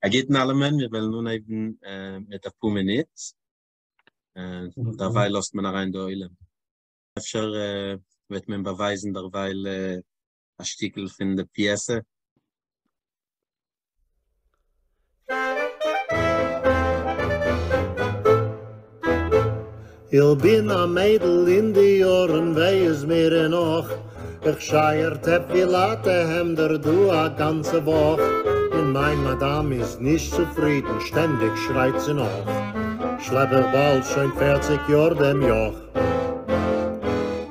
א גוטן אלעמען, מיר וועלן אנהייבן מיט אפאר מינוט, דערווייל לאזט מען אריין די עולם. אפשר וועט מען באווייזן דערווייל א שטיקל פון די פיעסע. איך בין א מיידל אין די יארן וויי איז מיר און אך, איך שייער טעפ ווי לאטע העמדער דא א גאנצע וואך, און מיין מאדאם איז נישט צופרידן שטענדיג שרייט זי נאך, שלעפ איך באלד שוין פערציג יאר דעם יאך.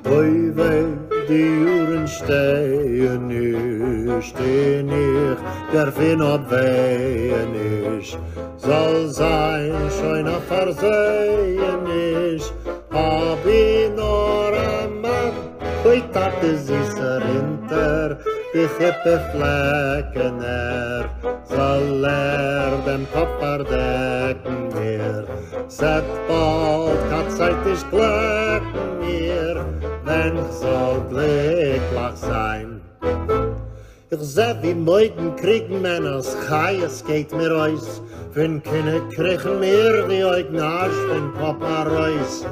אוי וויי די יארן שטייען נישט און איך דערפון האב ווייעניש, זאל זיין שוין א פארזעעניש, אבי נאר א מאן, אוי טאטע זיסער אונטער די חופה פלעקן ער, זאל ער דעם קאפ פארדעקן מיר, ס'עט באלד קיין צייט נישט גלעקן מיר, ווען כ'זאל גליקליך זיין. איך זע ווי מוידן קריגן מענערס חיות גייט מיר אויס, פון קנאה קריכן מיר די אויגן אזש פון קאפ ארויס.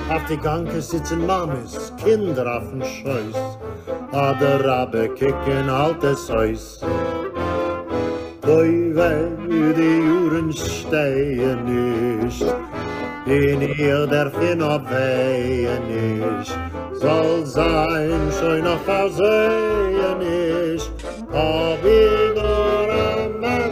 אויף די גאנקעס זיצן מאמעס, קינדער אויפן שויס, אדרבה קוק און האלט עס אויס. אוי וויי די יארן שטייען נישט, און איך דערפון האב ווייעניש, זאל זיין שוין א פארזעעניש, אבי נאר א מאן,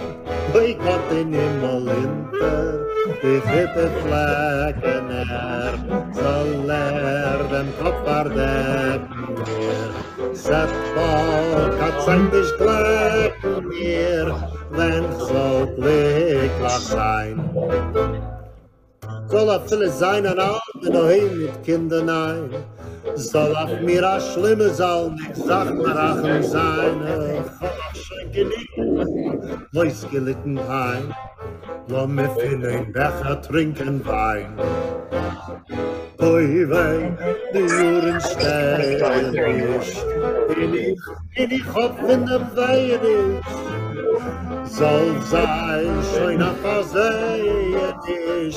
אוי גאט אין הימל אונטער די חופה פלעקן ער, זאל ער דעם קאפ פארדעקן מיר, ס'עט באלד קיין צייט נישט גלעקן מיר, ווען כ'זאל גליקליך זיין. זאל אפילו זיין אן אלמן אהיים מיט קינדער ניין, זאל אויף מיר א שלימזלניק זאך מרחם זיין, איך האב אויך שוין גענוג אויסגעליטן פיין, לאמיר פון איין בעכער טרינקען וויין. אוי וויי, די יארן שטייען נישט, און איך, און איך האב פון דעם ווייעניש, זאל זיין שוין א פארזעעניש,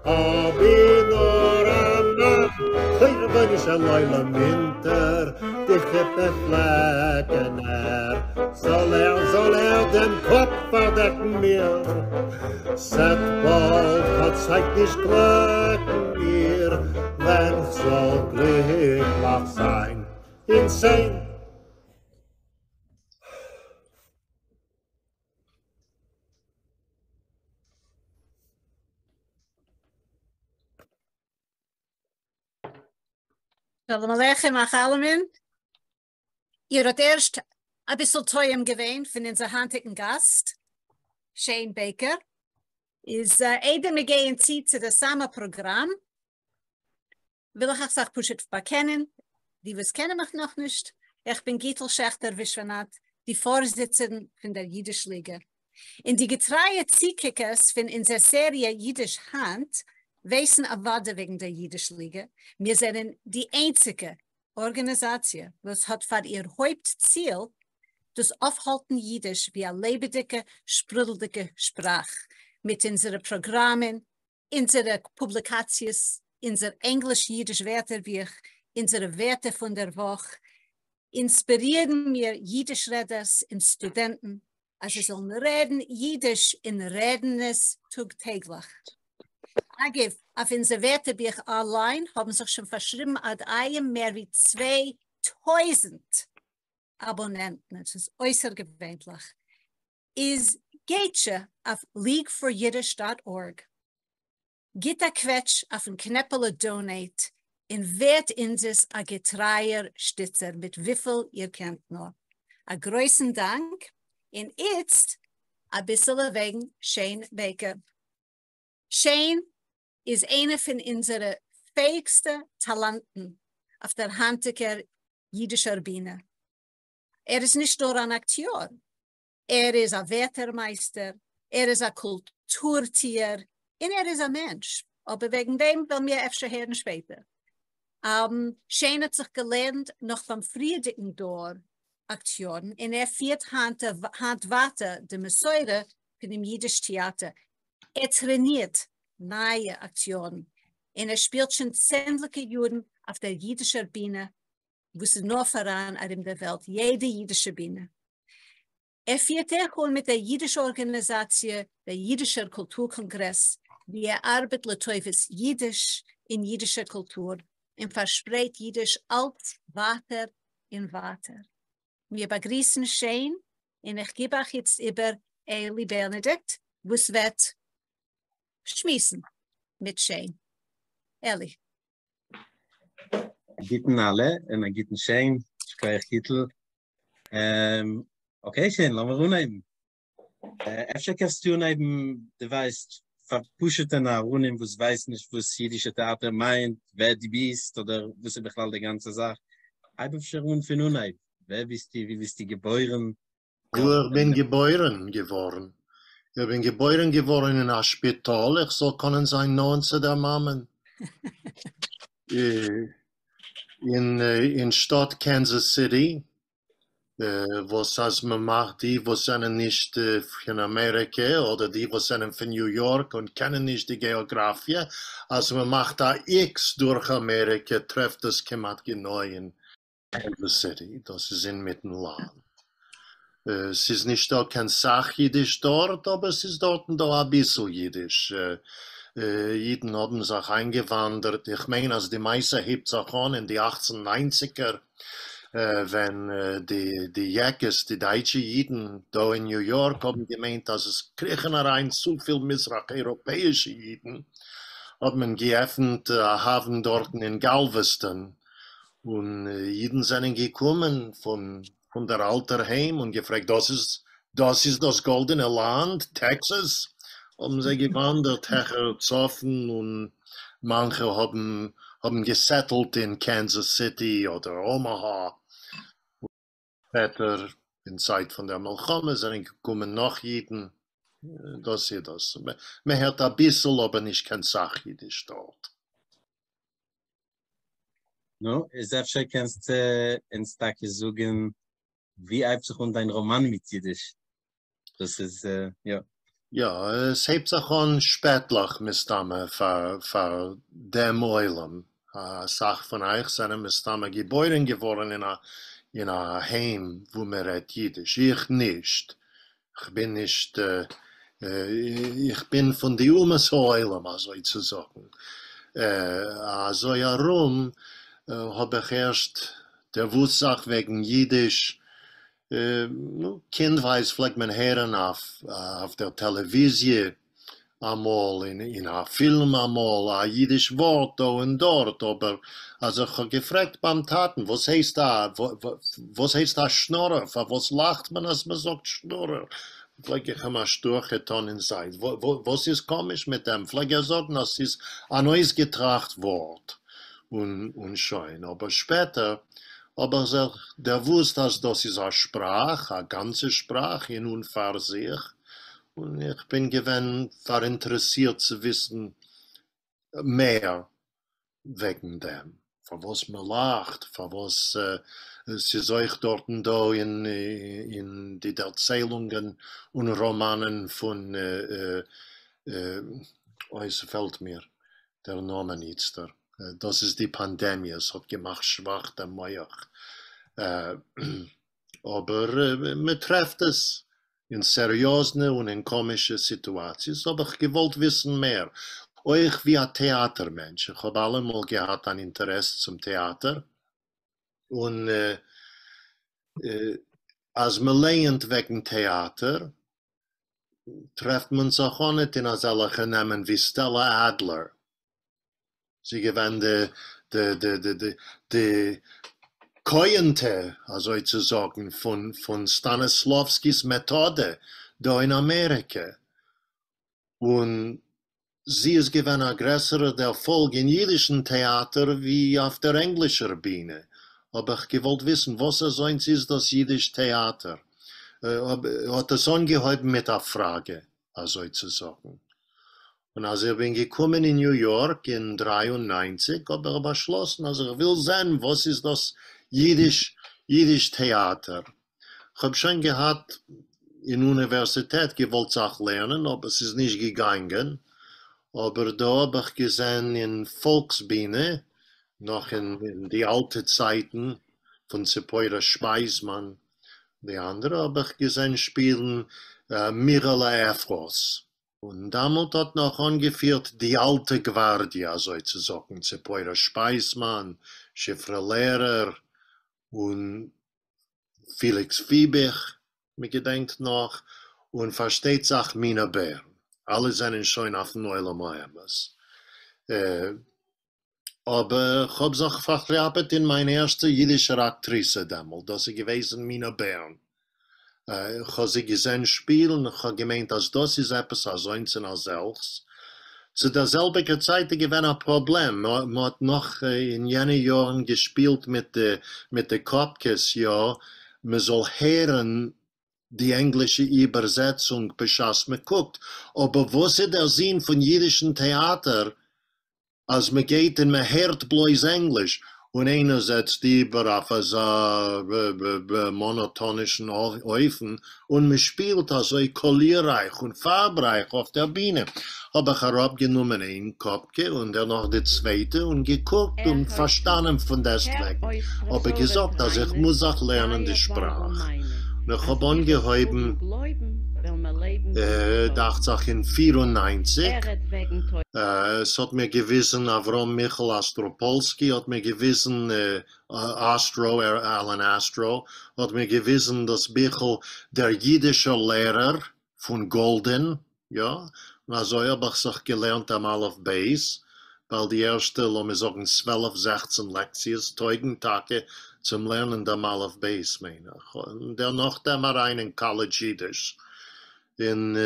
אבי נאר א מאן, אוי רבונו של עולם אונטער די חופה פלעקן ער, זאל ער, זאל ער דעם קאפ פארדעקן מיר, ס'עט באלד קיין צייט נישט גלעקן מיר, ווען כ'זאל גליקליך זיין אינסעין. שלום עליכם אייך אלעמען. איר האט ערשט אביסל טועם געווען פון אונזער היינטיגן גאסט, שיין בעיקער. איז איידער מיר גייען צו צו די סאמע פראגראם, וויל איך אייך זיך פשוט באקענען, די וואס קענען מיך נאכנישט, איך בין גיטל שעכטער ווישוואנאט, די פארזיצערין פון דער אידיש ליגע. און די געטרייע צוקוקערס פון אונזער סעריע אידיש היינט ווייסן אוודאי וועגן דער אידיש ליגע, מיר זענען די איינציגע ארגאניזאציע וואס האט פאר איר הויפט ציל דאס אויפהאלטן אידיש ווי א לעבעדיגע שפרודלדיגע שפראך מיט אונזערע פראגראמען, אונזערע פובליקאציעס, אונזער ענגליש-אידיש ווערטערבוך, אונזערע ווערטער פון דער וואך, אינספירירן מיר אידיש רעדערס און סטודענטן אז זיי זאלן רעדן אידיש און רעדן עס טאג טעגליך. אגב, אויף אונזער ווערטערבוך אנליין האבן זיך שוין פארשריבן עד היום מער ווי 2000 אבאנענטן, עס איז אויסערגעווענליך. איז גייטשע אויף leagueforyiddish dot org, גיט א קוועטש אויפן קנעפעלע donate און ווערט אונזערס א געטרייער שטיצער מיט וויפיל איר קענט נאר. א גרויסן דאנק, און איצט אביסעלע וועגן שיין בעיקער. שיין איז איינע פון אונזערע פעאיגסטע טאלאנטן אויף דער היינטיגער אידישער בינע. ער איז נישט נאר אן אקטיאר, ער איז א ווערטער-מייסטער, ער איז א קולטור-טוער, און ער איז א מענטש, אבער וועגן דעם וועלן מיר אפשר הערן שפעטער. שיין האט זיך געלערנט נאך ביים פריערדיגן דור אקטיארן, און ער פירט היינט ווייטער די מסורה פון פֿונעם ייִדיש-טעאַטער. ער טרענירט נײַע אַקטיאָרן און ער שפּילט שוין צענדליקע יאָרן אויף דער ייִדישער בינע, וואָס איז נאָר פֿאַראַן אַרום דער וועלט, יעדע ייִדישע בינע. ער פֿירט אויך אָן מיט דער ייִדישער אָרגאַניזאַציע, דער ייִדישער קולטור-קאָנגרעס, וווּ ער אַרבעט לטובֿת ייִדיש און ייִדישער קולטור און פֿאַרשפּרייט ייִדיש אַלץ ווײַטער און ווײַטער. מיר באַגריסן שיין און איך גיב אײַך איצט איבער אלי בענעדיקט, וואָס וועט שמועסן מיט שיין. אלי. אַ גוטן אַלע און אַ גוטן שיין, שכוח גיטל. Okay, שיין, לאָמיר אָנהייבן. אפֿשר קענסטו אָנהייבן, דו ווייסט, פֿאַר פּשוטע נאַראָנים, וואָס ווייסן נישט, וואָס ייִדישע טעאַטער מיינט, ווער דו ביסט אָדער וואָס איז בכלל די גאַנצע זאַך. הייב אפֿשר אָן פֿון אָנהייב. ווער ביסטו, וווּ ביסטו געבוירן? וווּ איך בין געבוירן געוואָרן? איך בין געבוירן געוואָרן אין אַ שפּיטאָל, איך זאָל קענען זײַן נאָענט צו דער מאַמען. אין שטאָט Kansas City, וואָס אַז מע מאַכט די, וואָס זענען נישט פֿון אַמעריקע אָדער די, וואָס זענען פֿון ניו-יאָרק און קענען נישט די געאָגראַפֿיע, אַז מע מאַכט אַ X דורך אַמעריקע, טרעפֿט עס כּמעט גענוי אין Kansas City, דאָס איז אין מיטן לאַנד. ס'איז נישטאָ קיין סך ייִדיש דאָרט, אָבער ס'איז דאָרטן דאָ אַ ביסל ייִדיש. ייִדן האָבן זיך אײַנגעוואַנדערט. איך מיין, אַז די מעשׂה הייבט זיך אָן אין די 1890ער, ווען די יעקעס, די דײַטשע ייִדן דאָ אין ניו-יאָרק האָבן געמיינט, אַז עס קריכן אַרײַן צו פֿיל מזרח-אייראָפּעיִשע ייִדן, האָט מען געעפֿנט אַ האַפֿן דאָרטן אין גאַלוועסטאן. און ייִדן זענען געקומען פֿון דער אַלטער היים און געפֿרעגט, דאָס איז, דאָס איז דאָס גאָלדענע לאַנד, טעקסאַס? האָבן זיי געוואַנדערט העכער צפֿון און מאַנכע האָבן געסעטלט אין Kansas City אָדער Omaha. שפּעטער, אין צײַט פֿון דער מלחמה, זענען געקומען נאָך ייִדן. דאָס איז דאָס. מע הערט אַ ביסל, אָבער נישט קיין סך ייִדיש דאָרט. נו, איז אפֿשר קענסטו אונדז טאַקע זאָגן, ווי הייבט זיך אָן דײַן ראָמאַן מיט ייִדיש? דאָס איז, יאָ. יאָ, עס הייבט זיך אָן שפּעטלעך, מסתּמא, פֿאַר דעם עולם. אַ סך פֿון אײַך זענען מסתּמא געבוירן געוואָרן אין אַ היים, וווּ מע רעדט ייִדיש. איך נישט. איך בין נישט, איך בין פֿון די אומות העולם, אַזוי צו זאָגן. אַזוי אַרום האָב איך ערשט דערוווּסט זיך וועגן ייִדיש. נו, קינדווײַז פֿלעגט מען הערן אויף דער טעלעוויזיע אַ מאָל, אין אַ פֿילם אַ מאָל, אַ ייִדיש וואָרט דאָ און דאָרט, אָבער אַז איך האָב געפֿרעגט בײַם טאַטן, וואָס הייסט אַ שנאָרער? פֿאַר וואָס לאַכט מען, אַז מע זאָגט שנאָרער? פֿלעג איך אים אַ שטורך טאָן אין זײַט. וואָס איז קאָמיש מיט דעם? פֿלעג ער זאָגן, אַז ס'איז אַן אויסגעטראַכט וואָרט און שוין. אָבער שפּעטער האָב איך זיך דערוווּסט, אַז דאָס איז אַ שפּראַך, אַ גאַנצע שפּראַך אין און פֿאַר זיך. און איך בין געווען פֿאַראינטערעסירט צו וויסן מער וועגן דעם, פֿאַר וואָס מע לאַכט, פֿאַר וואָס ס'איז אויך דאָרטן דאָ אין די דערציילונגען און ראָמאַנען פֿון, אוי, ס'פֿעלט מיר דער נאָמען איצטער. דאָס איז די פּאַנדעמיע, עס האָט געמאַכט שוואַך דעם מוח. אָבער מע טרעפֿט עס אין סעריאָזנע און אין קאָמישע סיטואַציעס, האָב איך געוואָלט וויסן מער. אויך ווי אַ טעאַטער-מענטש. איך האָב אַלע מאָל געהאַט אַן אינטערעס צום טעאַטער. און אַז מע לייענט וועגן טעאַטער, טרעפֿט מען זיך אָנעט אין אַזעלכע נעמען ווי Stella Adler. זי געווען די כּהנטע, אַזוי צו זאָגן, פֿון סטאַניסלאַווסקיס מעטאָדע דאָ אין אַמעריקע. און זי איז געווען אַ גרעסערער דערפֿאָלג אין ייִדישן טעאַטער ווי אויף דער ענגלישער בינע. האָב איך געוואָלט וויסן, וואָס אַזוינס איז דאָס ייִדיש טעאַטער? האָט עס אָנגעהויבן מיט אַ פֿראַגע, אַזוי צו זאָגן. און אַז איך בין געקומען אין ניו-יאָרק אין 93, האָב איך באַשלאָסן, אַז איך וויל זען, וואָס איז דאָס ייִדיש טעאַטער. איך האָב שוין געהאַט אין אוניווערסיטעט געוואלט זיך לערנען, אבער ס'איז נישט געגאנגען. אבער דא האב איך געזען אין פאלקסבינע, נאך אין די אלטע צייטן פון ציפורה שפייזמאן, די אנדערע האב איך געזען שפילן מירעלע אפרת. און דאמאלט האט נאך אנגעפירט די אלטע גווארדיע אזוי צו זאגן, ציפורה שפייזמאן, שפרה לערער, און פיליקס פיביך, מען געדענקט נאך, און פארשטייט זיך מינא בערן, אלע זענען שוין אויפן עולם האמת. אבער כ'האב זיך פארכליאפעט אין מיין ערשטע אידישער אקטריסע דעמאלט, דאס איז געוועזן מינא בערן. כ'האב זי געזען שפילן און כ'האב געמיינט אז דאס איז עפעס אזוינס און אזעלכס. צו דער זעלביגער צייט איז געווען א פראבלעם, מ'האט נאך אין יענע יארן געשפילט מיט די מיט די קאפקעס, יא, מ'זאל הערן די ענגלישע איבערזעצונג בשעת מ'קוקט, אבער וואס איז דער זין פון אידישן טעאטער אז מען גייט און מען הערט בלויז ענגליש, און איינער זעצט איבער אויף אזא מאנאטאנישן אופן, און מען שפילט אזוי קאליררייך און פארברייך אויף דער בינע, האב איך אראפגענומען איין קאפקע און דערנאך די צווייטע און געקוקט ער און הויבט פארשטאנען אן, פון הער דעסטוועגן, אויס אבער פרעסאווע געזאגט אז איך טריינע, מוז זיך לערנען די טייער ווייבל שפראך, מיינע, און איך אז האב דו וועסט אנגעהויבן האבן גלויבן, וועלן מיר לעבן ביזן דאכט טויט. זיך אין פיר און ניינציק. ער רעדט וועגן טויט. עס האט מיר געוויזן אברהם מיכל אסטראפאלסקי האט מיר געוויזן אסטרא, אלען אסטרא, האט מיר געוויזן דאס ביכל דער אידישער לערער פון גאלדין, יא, און אזוי האב איך זיך געלערנט דעם אלף בית, ווייל די ערשטע לאמיר זאגן צוועלף זעכצן לעקציעס טויגן טאקע צום לערנען דעם אלף בית מיין איך, און דערנאכדעם אריין אין קאלעדזש אידיש, און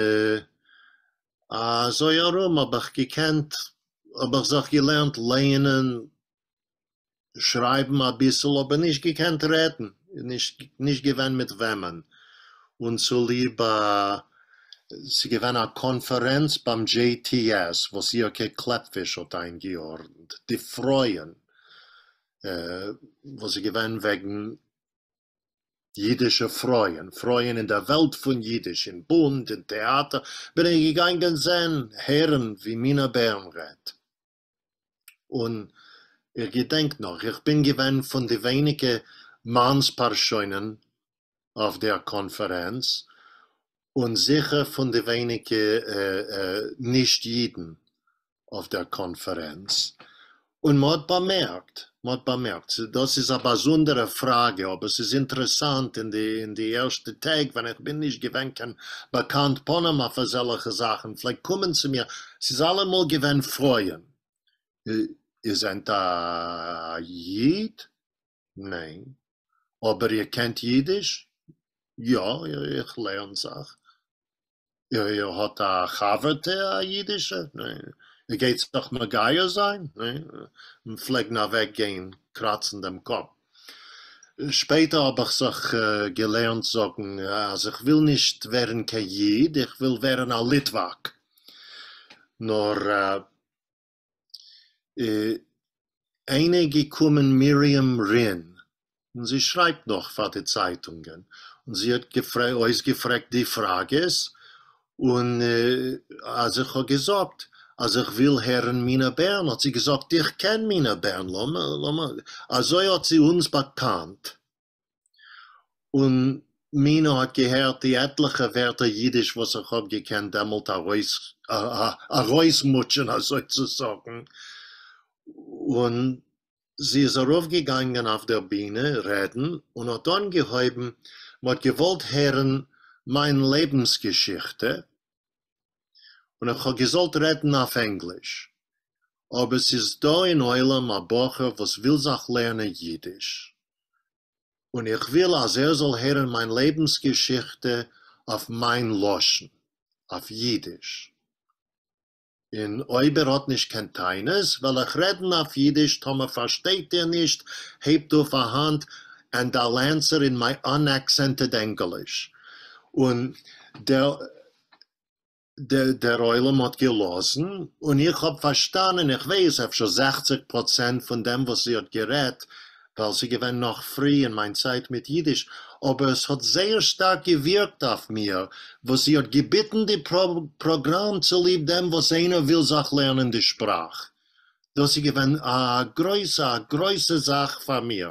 אזוי ארום האב איך געקענט, האב איך זיך געלערנט לייענען, שרייבן אביסל, אבער נישט געקענט רעדן, נישט נישט געווען מיט וועמען, און צוליב א, ס'איז געווען א קאנפערענץ ביים JTS וואס ירקע קלעפפיש האט איינגעארדנט, די פרויען, וואס איז געווען וועגן ייִדישע פֿרויען, פֿרויען אין דער וועלט פֿון ייִדיש, אין בונד, אין טעאַטער, בין איך געגאַנגען זען, הערן, ווי מינאַ בערן רעדט. און איך געדענק נאָך, איך בין געווען פֿון די ווייניקע מאַנספּאַרשוינען אויף דער קאָנפֿערענץ, און זיכער פֿון די ווייניקע נישט-ייִדן אויף דער קאנפערענץ, און מ'האט באמערקט, מ'האט באמערקט, דאס איז א באזונדערע פראגע, אבער ס'איז אינטערעסאנט, אין די אין די ערשטע טעג ווען איך בין נישט געווען קיין באקאנט פנים אויף אזעלעכע זאכן, פלעגט קומען צו מיר, ס'איז אלעמאל געווען פרויען, איר זענט א איד? ניין. אבער איר קענט אידיש? יא, איך לערן זיך. איר האט א חבר'טע א אידישע? ניין. איר גייט זיך מגייר זיין? ניין. און פלעגן אוועק גיין קראצן דעם קאפ. שפעטער האב איך זיך געלערנט זאגן אז איך וויל נישט ווערן קיין איד, איך וויל ווערן א ליטוואק. נאר איינע געקומען מרים רין און זי שרייבט נאך פאר די צייטונגען און זי האט אויסגעפרעגט די פראגעס און אז איך האב געזאגט אז איך וויל הערן מינא בערן האט זי געזאגט איך קען מינא בערן לאמיר אזוי האט זי אונז באקאנט און מינא האט געהערט די עטליכע ווערטער אידיש וואס איך האב געקענט דעמאלט ארויסמוטשען אזוי צו זאגן, און זי איז ארויפגעגאנגען אויף דער בינע רעדן און האט אנגעהויבן, מ'האט געוואלט הערן מיין לעבנסגעשיכטע, און איך האב געזאלט רעדן אויף ענגליש, אבער ס'איז דא אין עולם א בחור וואס וויל זיך לערנען אידיש, און איך וויל אז ער זאל הערן מיין לעבנס געשיכטע אויף מיין לשון, אויף אידיש, און אויב ער האט נישט קיין טענות וועל איך רעדן אויף אידיש, טאמער פארשטייט איר נישט הייבט אויף א האנט and I'll answer in my unaccented English, און דער דער עולם האט געלאזן, און איך האב פארשטאנען, איך ווייס, אפשר זעכציג פראצענט פון דעם וואס זי האט גערעדט, ווייל ס'איז געווען נאך פרי אין מיין צייט מיט אידיש, אבער עס האט זייער שטארק געווירקט אויף מיר וואס זי האט געביטן די פראגראם צוליב דעם וואס איינער וויל זיך לערנען די שפראך. דאס איז געווען א גרויסע א גרויסע זאך פאר מיר.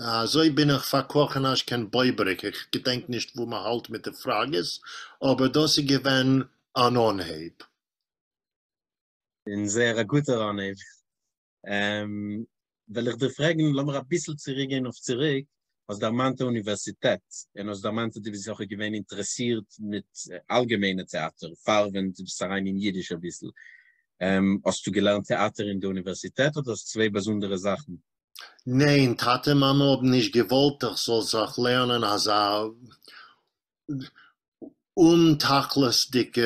אזוי בין איך פארקראכן אזש קיין בויבעריק, איך געדענק נישט וואו מען האלט מיט די פראגעס, אבער דאס איז געווען אן אנהייב. און זייער א גוטער אנהייב. וועל איך דיר פרעגן, לאמיר אביסל צוריק גיין אויף צוריק, האסט דערמאנט די אוניווערסיטעט, און האסט דערמאנט אז דו ביסט אויך געווען אינטערעסירט מיט אלגעמיינע טעאטער, פאר ווען דו ביסט אריין אין אידיש אביסל. האסטו געלערנט טעאטער אין די אוניווערסיטעט אדער איז צוויי באזונדערע זאכן? ניין, טאטע מאמע האבן נישט געוואלט איך זאל זיך לערנען אזא אומ'תכלית'דיגע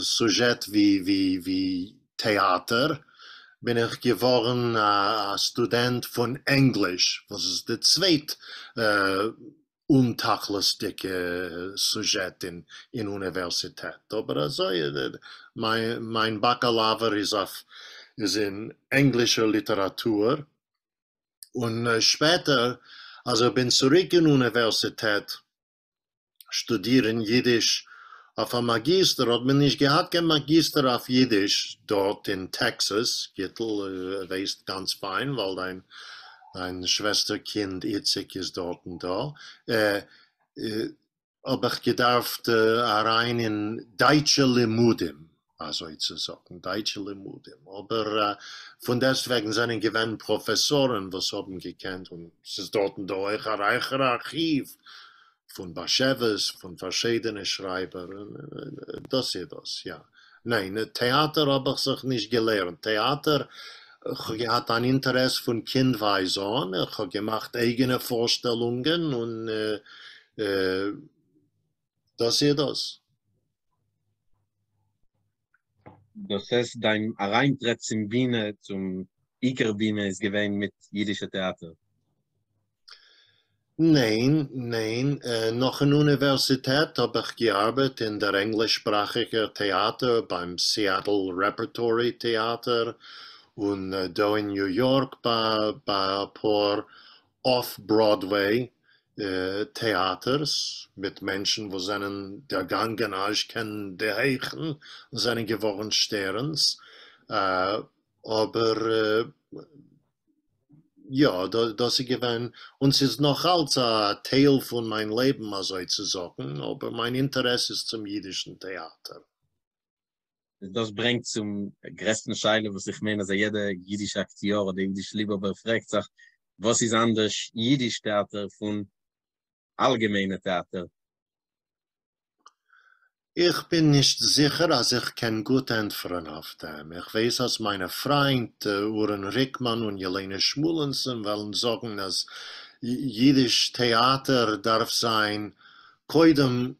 סוזשעט ווי טעאטער, בין איך געווארן א סטודענט פון ענגליש, וואס איז די צווייט אומ'תכלית'דיגע סוזשעט אין אוניווערסיטעט, אבער אזוי מיין באקאלאווער איז אויף איז אין ענגלישער ליטעראטור, און שפעטער אז איך בין צוריק אין אוניווערסיטעט שטודירן יידיש אויף א מאגיסטער האט מען נישט געהאט קיין מאגיסטער אויף יידיש דארט אין טעקסאס, גיטל ווייסט גאנץ פיין ווייל דיין דיין שוועסטער קינד איציק איז דארטן דא, האב איך געדארפט אריין אין דייטשע לימודים אזוי צו זאגן, דייטשע לימודים, אבער פון דעסטוועגן זענען געווען פראפעסארן וואס האבן געקענט, און ס'איז דארטן דא אויך א רייכער ארכיוו פון באשעוויס, פון פארשיידענע שרייבער, דאס איז דאס, יא. ניין, טעאטער האב איך זיך נישט געלערנט, טעאטער, כ'האב געהאט אן אינטערעס פון קינדווייז אן, איך האב געמאכט אייגענע פארשטעלונגען, און דאס איז דאס. דאס הייסט דיין אריינטרעט צום בינע, צום עיקר בינע איז געווען מיט אידישע טעאטער? ניין, ניין, נאכן אוניווערסיטעט האב איך געארבעט אין דער ענגליש-שפראכיגער טעאטער ביים סיאטל רעפערטארי טעאטער און דא אין ניו יארק ביי אפאר אף בראדוועי טעאטערס מיט מענטשן וואס זענען דערגאנגען אזש קיין די הייכן און זענען געווארן שטערנס, אבער יא, דאס איז געווען, און ס'איז נאך אלץ א טייל פון מיין לעבן אזוי צו זאגן, אבער מיין אינטערעס איז צום אידישן טעאטער. דאס ברענגט צום גרעסטן שאלה וואס איך מיין אז א יעדע אידישע אקטיאר אדער אידיש ליבהאבער פרעגט זיך, וואס איז אנדערש אידיש טעאטער פון אלגעמיינע טעאטער? איך בין נישט זיכער אז איך קען גוט ענטפערן אויף דעם. איך ווייס אז מיינע פריינט אורן ריקמאן און יעלענע שמואלענסאן וועלן זאגן אז אידיש טעאטער דארף זיין קודם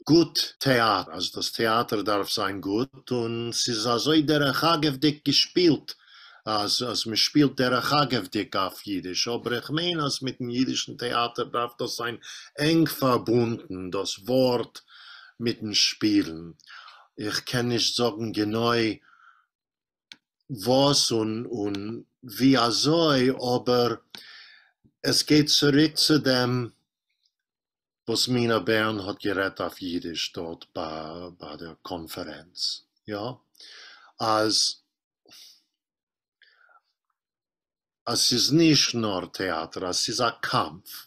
גוט טעאטער, אז דאס טעאטער דארף זיין גוט, און ס'איז אזוי דרך אגב'דיג געשפילט, אז אז מ'שפילט דרך אגב'דיג אויף אידיש, אבער איך מיין אז מיטן אידישן טעאטער דארף דאס זיין ענג פארבונדן, דאס ווארט מיטן שפילן. איך קען נישט זאגן גענוי וואס און און ווי אזוי, אבער עס גייט צוריק צו דעם וואס מינא בערן האט גערעדט אויף אידיש דארט ביי דער קאנפערענץ, יא, אז אז ס'איז נישט נאר טעאטער, אז ס'איז א קאמף,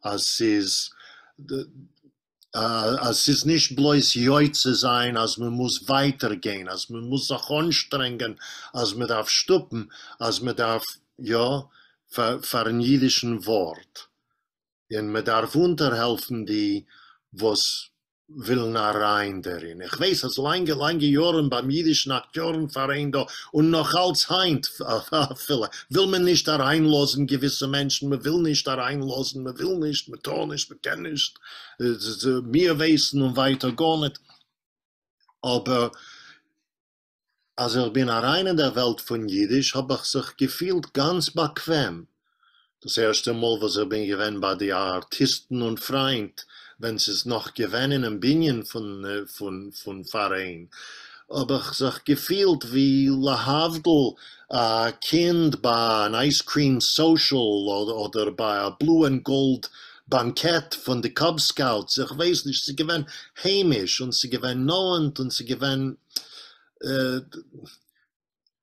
אז ס'איז אז ס'איז נישט בלויז יוצא זיין, אז מ'מוז ווייטער גיין, אז מ'מוז זיך אנשטרענגען, אז מ'דארף שטופן, אז מ'דארף, יא, פאר'ן אידישן ווארט. און מען דארף אונטערהעלפן די וואס ווילן אריין דערין, איך ווייס אז לאנגע לאנגע יארן ביים אידישן אקטיארן פאראיין דא, און נאך אלץ היינט אפילו, וויל מען נישט אריינלאזן געוויסע מענטשן, מען וויל נישט אריינלאזן, מען וויל נישט, מען טאר נישט, מען קען נישט, מיר ווייסן און ווייטער גארניט, אבער אז איך בין אריין אין דער וועלט פון אידיש האב איך זיך געפילט גאנץ באקוועם. דאס ערשטע מאל וואס איך בין געווען ביי די ארטיסטן און פריינט, ווען ס'איז נאך געווען אינעם בנין פון פאראיין, האב איך זיך געפילט ווי להבדיל א קינד ביי אן אייז קריעם סאושעל אדער ביי א בלו ענד גאלד באנקעט פון די קאב סקאוטס, איך ווייס נישט, ס'איז געווען היימיש און ס'איז געווען נאענט און ס'איז געווען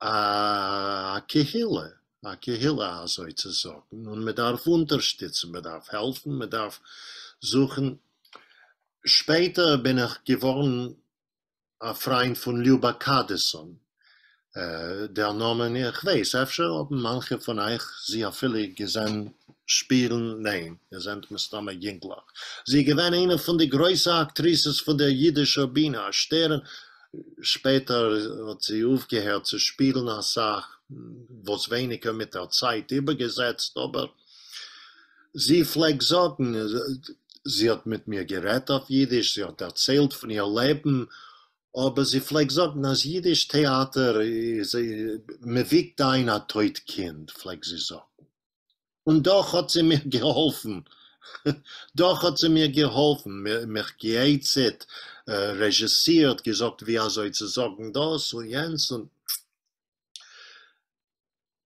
א קהילה, א קהילה אזוי צו זאגן, און מען דארף אונטערשטיצן, מען דארף העלפן, מען דארף זוכן. שפעטער בין איך געווארן א פריינד פון ליובא קאדיסאן, דער נאמען, איך ווייס, אפשר האבן מאנכע פון אייך זי אפילו געזען שפילן, ניין, איר זענט מסתמא יונגלעך. זי איז געווען איינע פון די גרויסע אקטריסעס פון דער אידישער בינע, א שטערן, שפעטער האט זי אויפגעהערט צו שפילן אסאך, וואס ווייניגער מיט דער צייט איבערגעזעצט, אבער זי פלעגט זאגן, זי האט מיט מיר גערעדט אויף אידיש, זי האט דערציילט פון איר לעבן, אבער זי פלעגט זאגן אז אידיש טעאטער איז, מען וויגט איין א טויט קינד, פלעגט זי זאגן. און דאך האט זי מיר געהאלפן, דאך האט זי מיר געהאלפן, מיך גע'עצה'ט, רעזשיסירט, געזאגט ווי אזוי צו זאגן דאס און יענץ, און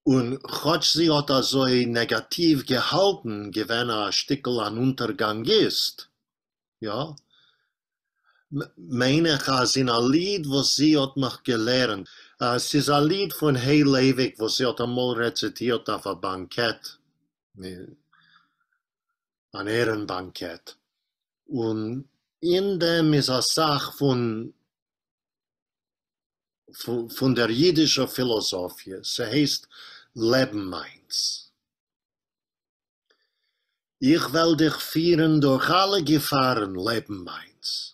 און כאטש זי האט אזוי נעגאטיוו געהאלטן, געווען א שטיקל אן אונטערגאנגיסט, יא, מיין איך אז אין א ליד וואס זי האט מיך געלערנט, ס'איז א ליד פון ה' לייוויק וואס זי האט אמאל רעציטירט אויף א באנקעט, אן עהרן באנקעט, און אין דעם איז אסאך פון פון דער אידישער פילאזאפיע, ס'הייסט לעבן מיינס. איך וועל דיך פירן דורך אלע געפארן, לעבן מיינס.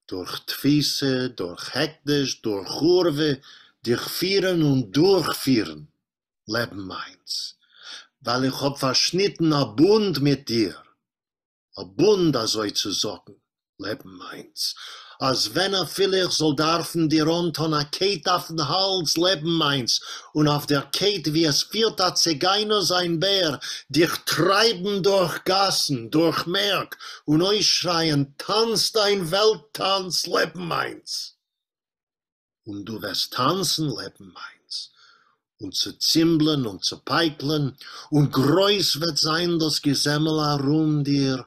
דורך תפיסה, דורך הקדש, דורך חורבה, דיך פירן און דורכפירן, לעבן מיינס. ווייל איך האב פארשניטן א בונד מיט דיר, א בונד אזוי צו זאגן, לעבן מיינס, אז ווען אפילו איך זאל דארפן דיר אנטון א קייט אויפן האלז, לעבן מיינס, און אויף דער קייט ווי עס פירט א ציגיינער זיין בער, דיך טרייבן דורך גאסן, דורך מערק, און אויסשרייען, טאנץ דיין וועלט-טאנץ, לעבן מיינס! און דו וועסט טאַנצן, לעבן מײַנס, און צעצימבלען און צעפּײַקלען, און גרויס וועט זײַן דאָס געזעמל אַרום דיר,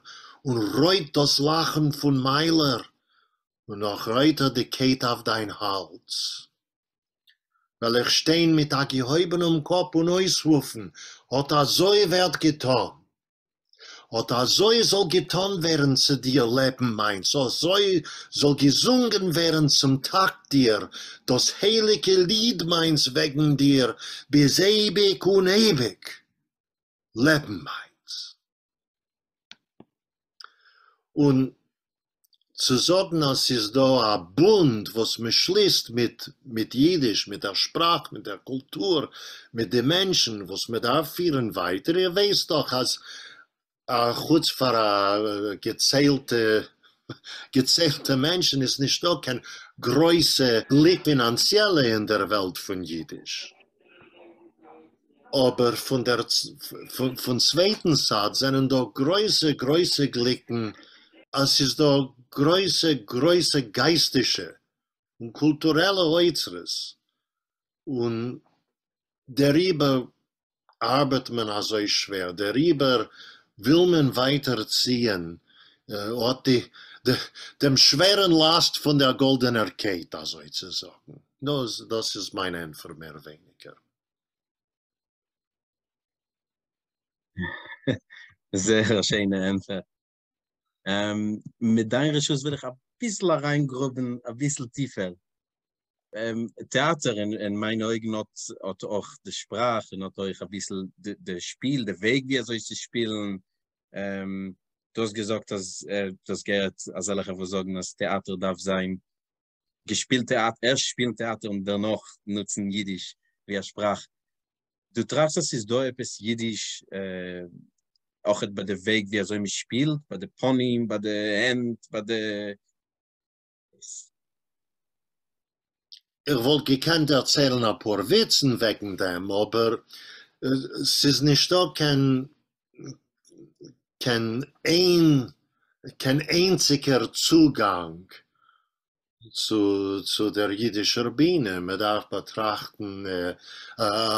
און רויט דאָס לאַכן פֿון מײַלער, און נאָך רויטער די קייט אויף דײַן האַלדז. וועל איך שטיין מיט אַ געהויבענעם קאָפּ און אויסרופֿן, אָט אַזוי ווערט געטאָן! אָט אַזױ זאָל געטאָן װערן צו דיר, לעבן מײַנס, אַזױ זאָל געזונגען װערן צום טאַקט דיר דאָס הײליקע ליד מײַנס װעגן דיר ביז אײביק און אײביק, לעבן מײַנס. און צו זאגן אז ס'איז דא א בונד וואס מ'שליסט מיט מיט אידיש, מיט דער שפראך, מיט דער קולטור, מיט די מענטשן, וואס מ'דארף פירן ווייטער, איר ווייסט דאך אז חוץ פאר א געציילטע געציילטע מענטשן איז נישטא קיין גרויסע גליק פינאנציעלע אין דער וועלט פון אידיש. אבער פון דער פון צווייטן צד זענען דא גרויסע גרויסע גליקן אז ס'איז דא גרויסע גרויסע גייסטישע און קולטורעלע אוצרות און דעריבער ארבעט מען אזוי שווער, דעריבער וויל מען ווייטער ציען אט די דעם שווערן לאסט פון דער גאלדענער קייט אזוי צו זאגן. דאס איז מיין ענטפער מער ווייניגער. זייער א שיינע ענטפער. מיט דיין רשות וויל איך אביסל אריינגראבן אביסל טיפער. טעאטער אין מיינע אויגן האט האט אויך די שפראך און האט אויך אביסל די שפיל, די וועג ווי אזוי צו שפילן. דו האסט געזאגט אז דו האסט געהערט אזעלכע וואס זאגן אז טעאטער דארף זיין געשפילט טעאטער, ערשט שפילן טעאטער און דערנאך נוצן אידיש ווי א שפראך. דו טראכסט אז ס'איז דא עפעס אידיש אויכעט ביי די וועג ווי אזוי מ'שפילט, ביי די פנים, ביי די הענט, ביי די. איך וואלט געקענט דערציילן אפאר וויצן וועגן דעם, אבער ס'איז נישטא קיין קיין איין קיין איינציגער צוגאנג. צו צו דער יידישער בינע, מען דארף באטראכטן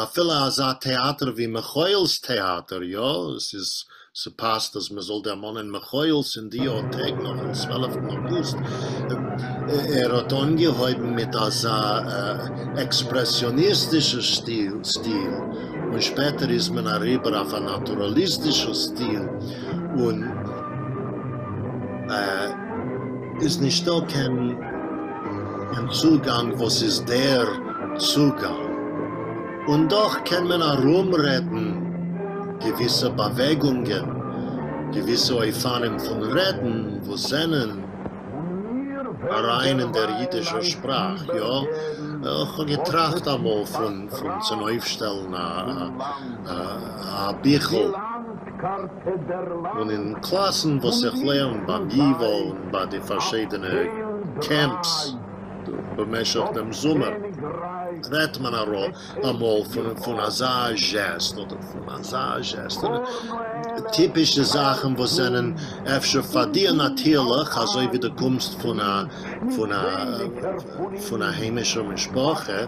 אפילו אזא טעאטער ווי מיכאעלס טעאטער, יא, עס איז ס'פאסט אז מען זאל דערמאנען מיכאעלס אין די אט טעג נאכן צוועלפטן אוגוסט, ער האט אנגעהויבן מיט אזא עקספרעסיאניסטישע סטיל, און שפעטער איז מען אריבער אויף א נאטוראליסטישע סטיל, און איז נישטא קיין צוגאנג וואס איז דער צוגאנג, און דאך קען מען ארומרעדן געוויסע באוועגונגען, געוויסע אופנים פון רעדן וואס זענען אריין אין דער אידישער שפראך, יא, איך האב געטראכט אמאל פון צונויפשטעלן א ביכל. און אין קלאסן וואס איך לערן ביים ייוואו און ביי די פארשידענע קעמפס במשך דעם זומער רעדט מען אמאל פון אזא זשעסט אדער פון אזא זשעסט, טיפישע זאכן וואס זענען אפשר פאר דיר נאטירליך אזוי ווי דו קומסט פון א פון א היימישער משפחה,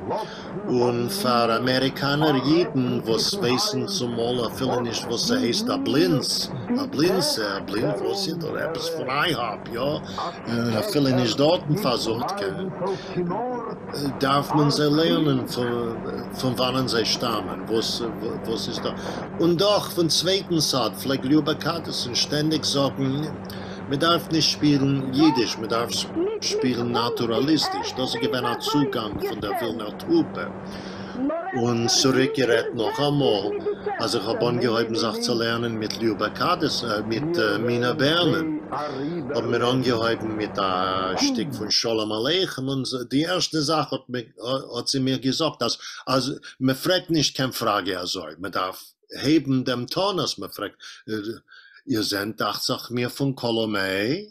און פאר אמעריקאנער אידן וואס ווייסן צומאל אפילו נישט וואס ס'הייסט א בלינץ, א בלינצע, א בלינץ וואס איז דארט עפעס פון IHOP, יא? און אפילו נישט דארטן פארזוכט קענען, דארף מען זיי לערנען פון וואנען זיי שטאמען, וואס וואס איז דא. און דאך פון צווייטן צד פלעגט ליובא קאדעסאן שטענדיג זאגן, מען דארף נישט שפילן אידיש, מען דארף שפילן נאטוראליסטיש, דאס איז געווען א צוגאנג פון דער ווילנער טרופע. און צוריק גערעדט נאכאמאל, אז איך האב אנגעהויבן זיך צו לערנען מיט ליובא קאדעס, מיט מינא בערנען, האבן מיר אנגעהויבן מיט א שטיק פון שלום עליכם, און די ערשטע זאך האט זי מיר געזאגט אז אז מען פרעגט נישט קיין פראגע אזוי, מען דארף הייבן דעם טאן אז מען פרעגט, איר זענט דאכט זיך מיר פון קאלאמעי?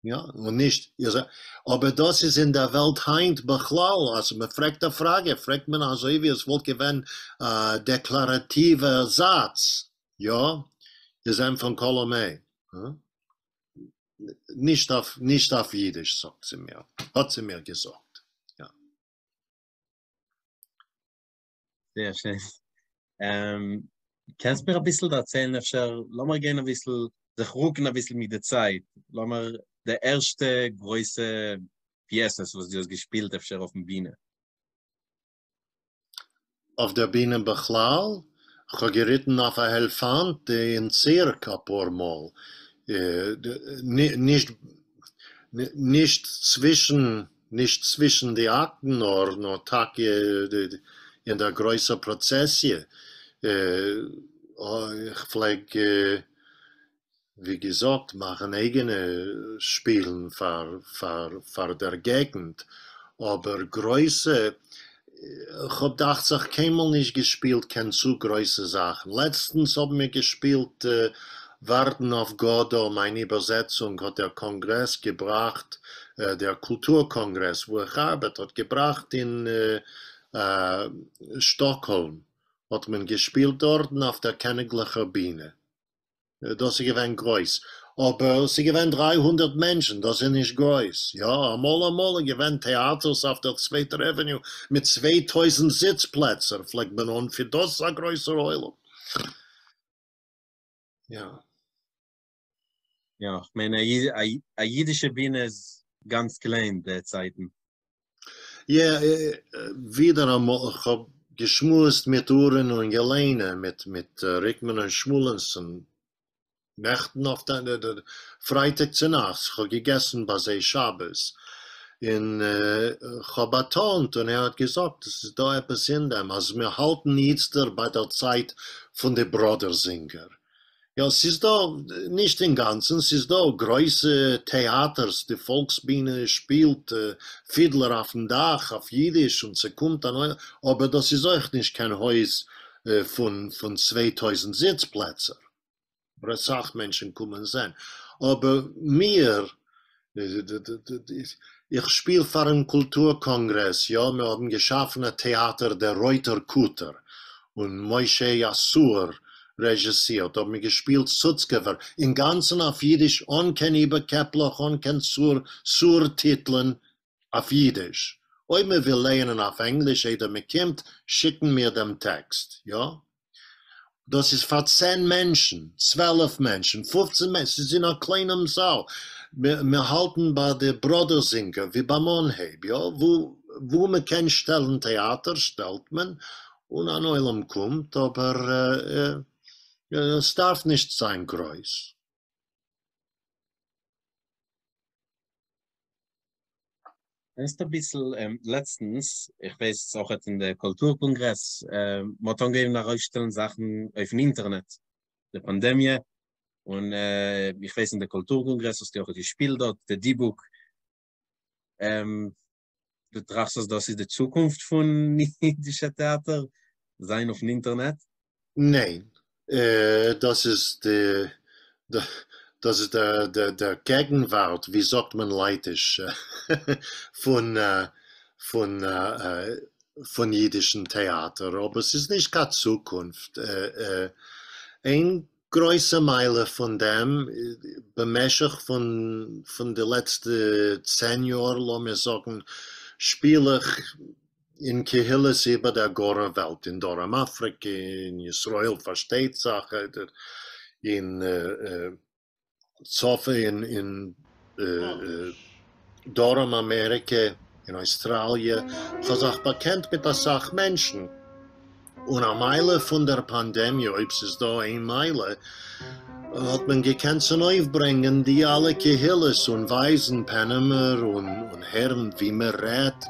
יא, און נישט איר זענט, אבער דאס איז אין דער וועלט היינט בכלל, אז מען פרעגט א פראגע פרעגט מען אזוי ווי עס וואלט געווען א דעקלאראטיווער זאץ, יא, איר זענט פון קאלאמעי? נישט אויף נישט אויף אידיש זאגט זי מיר, האט זי מיר געזאגט, יא. זייער שיין. קענסט מיר אביסל דערציילן אפשר, לאמיר גיין אביסל, זיך רוקן אביסל מיט די צייט, לאמיר, די ערשטע גרויסע פיעסעס וואס דו האסט געשפילט אפשר אויפן בינע? אויף דער בינע בכלל? כ'האב געריטן אויף א העלפאנט אין צירק אפאר מאל, נישט נישט צווישן נישט צווישן די אקטן נאר נאר טאקע אין דער גרויסער פראצעסיע, איך פלעג ווי געזאגט מאכן אייגענע שפילן פאר פאר פאר דער געגנט, אבער גרויסע, כ'האב דאכט זיך קיינמאל נישט געשפילט קיין צו גרויסע זאכן, לעצטנס האבן מיר געשפילט ווארטן אויף גאדא, מיין איבערזעצונג האט דער קאנגרעס געבראכט, דער קולטור קאנגרעס וואו איך ארבעט האט געבראכט אין שטאקהאלם, האט מען געשפילט דארטן אויף דער קעניגליכער בינע. דאס איז געווען גרויס, אבער ס'איז געווען 300 מענטשן, דאס איז נישט גרויס, יא, אמאל אמאל איז געווען טעאטערס אויף דער צווייטער עוועניו מיט 2000 זיץ פלעצער, פלעגט מען אנפירן, דאס איז א גרויסער עולם, יא. יא, כ'מיין א אידישע בינע איז גאנץ קליין די צייטן. יא, ווידער אמאל, כ'האב געשמועסט מיט אורין און ילענע, מיט מיט ריקמאן און שמואלענסאן, נעכטן אויף די פרייטאג צונאכטס, כ'האב געגעסן ביי זיי שבת, און כ'האב באטאנט און ער האט געזאגט עס איז דא עפעס אין דעם אז מיר האלטן איצטער ביי דער צייט פון די בראדער זינגער, יא, ס'איז דא, נישט אינגאנצן, ס'איז דא גרויסע טעאטערס, די פאלקסבינע שפילט פידלער אויפן דאך אויף אידיש און ס'קומט אן עולם, אבער דאס איז אויך נישט קיין הויז פון פון 2000 זיץ פלעצער, אבער אסאך מענטשן קומען זען, אבער מיר, איך שפיל פארן קולטור קאנגרעס, יא, מיר האבן געשאפן א טעאטער דער רויטער כתר, און משה יסור רעזשיסירט, האבן מיר געשפילט סוצקעווער, אינגאנצן אויף אידיש, אן קיין איבערקעפלעך, אן קיין סור טיטלען. אויף אידיש. אויב מען וויל לייענען אויף ענגליש איידער מען קומט, שיקן מיר דעם טעקסט, יא? דאס איז פאר צען מענטשן, 12 מענטשן, 15 מענטשן, ס'איז אין א קליינעם זאל. מיר האלטן ביי די בראדער זינגער ווי ביים אנהייב, יא? וואו מען קען שטעלן טעאטער שטעלט מען, און אן עולם קומט, אבער עס דארף נישט זיין גרויס. קענסט אביסל לעצטנס, איך ווייס אויך אין די קולטור קאנגרעס, מען האט אנגעהויבן ארויפשטעלן זאכן אויפן אינטערנעט, די פאנדעמיע, און איך ווייס אין די קולטור קאנגרעס האסטו אויך געשפילט דארט, די דיבוק, דו טראכסט אז דאס איז די צוקונפט פון אידישע טעאטער, זיין אויפן אינטערנעט? ניין, דאס איז די, דאס איז דער דער געגנווארט, ווי זאגט מען לייטיש, פון פון פון אידישן טעאטער, אבער ס'איז נישט קיין צוקונפט. איין גרויסע מעלה פון דעם, במשך פון פון די לעצטע 10 יאר, לאמיר זאגן, שפיל איך אין קהילות איבער דער גארער וועלט, אין דרום אפריקע, אין ישראל פארשטייט זיך, אין צפון, אין דרום אמעריקע, אין אויסטראליע, כ'האב זיך באקענט מיט אסאך מענטשן, און א מעלה פון דער פאנדעמיע, אויב ס'איז דא איין מעלה, האט מען געקענט צונויפברענגען די אלע קהילות און ווייזן פענעמער און הערן ווי מען רעדט,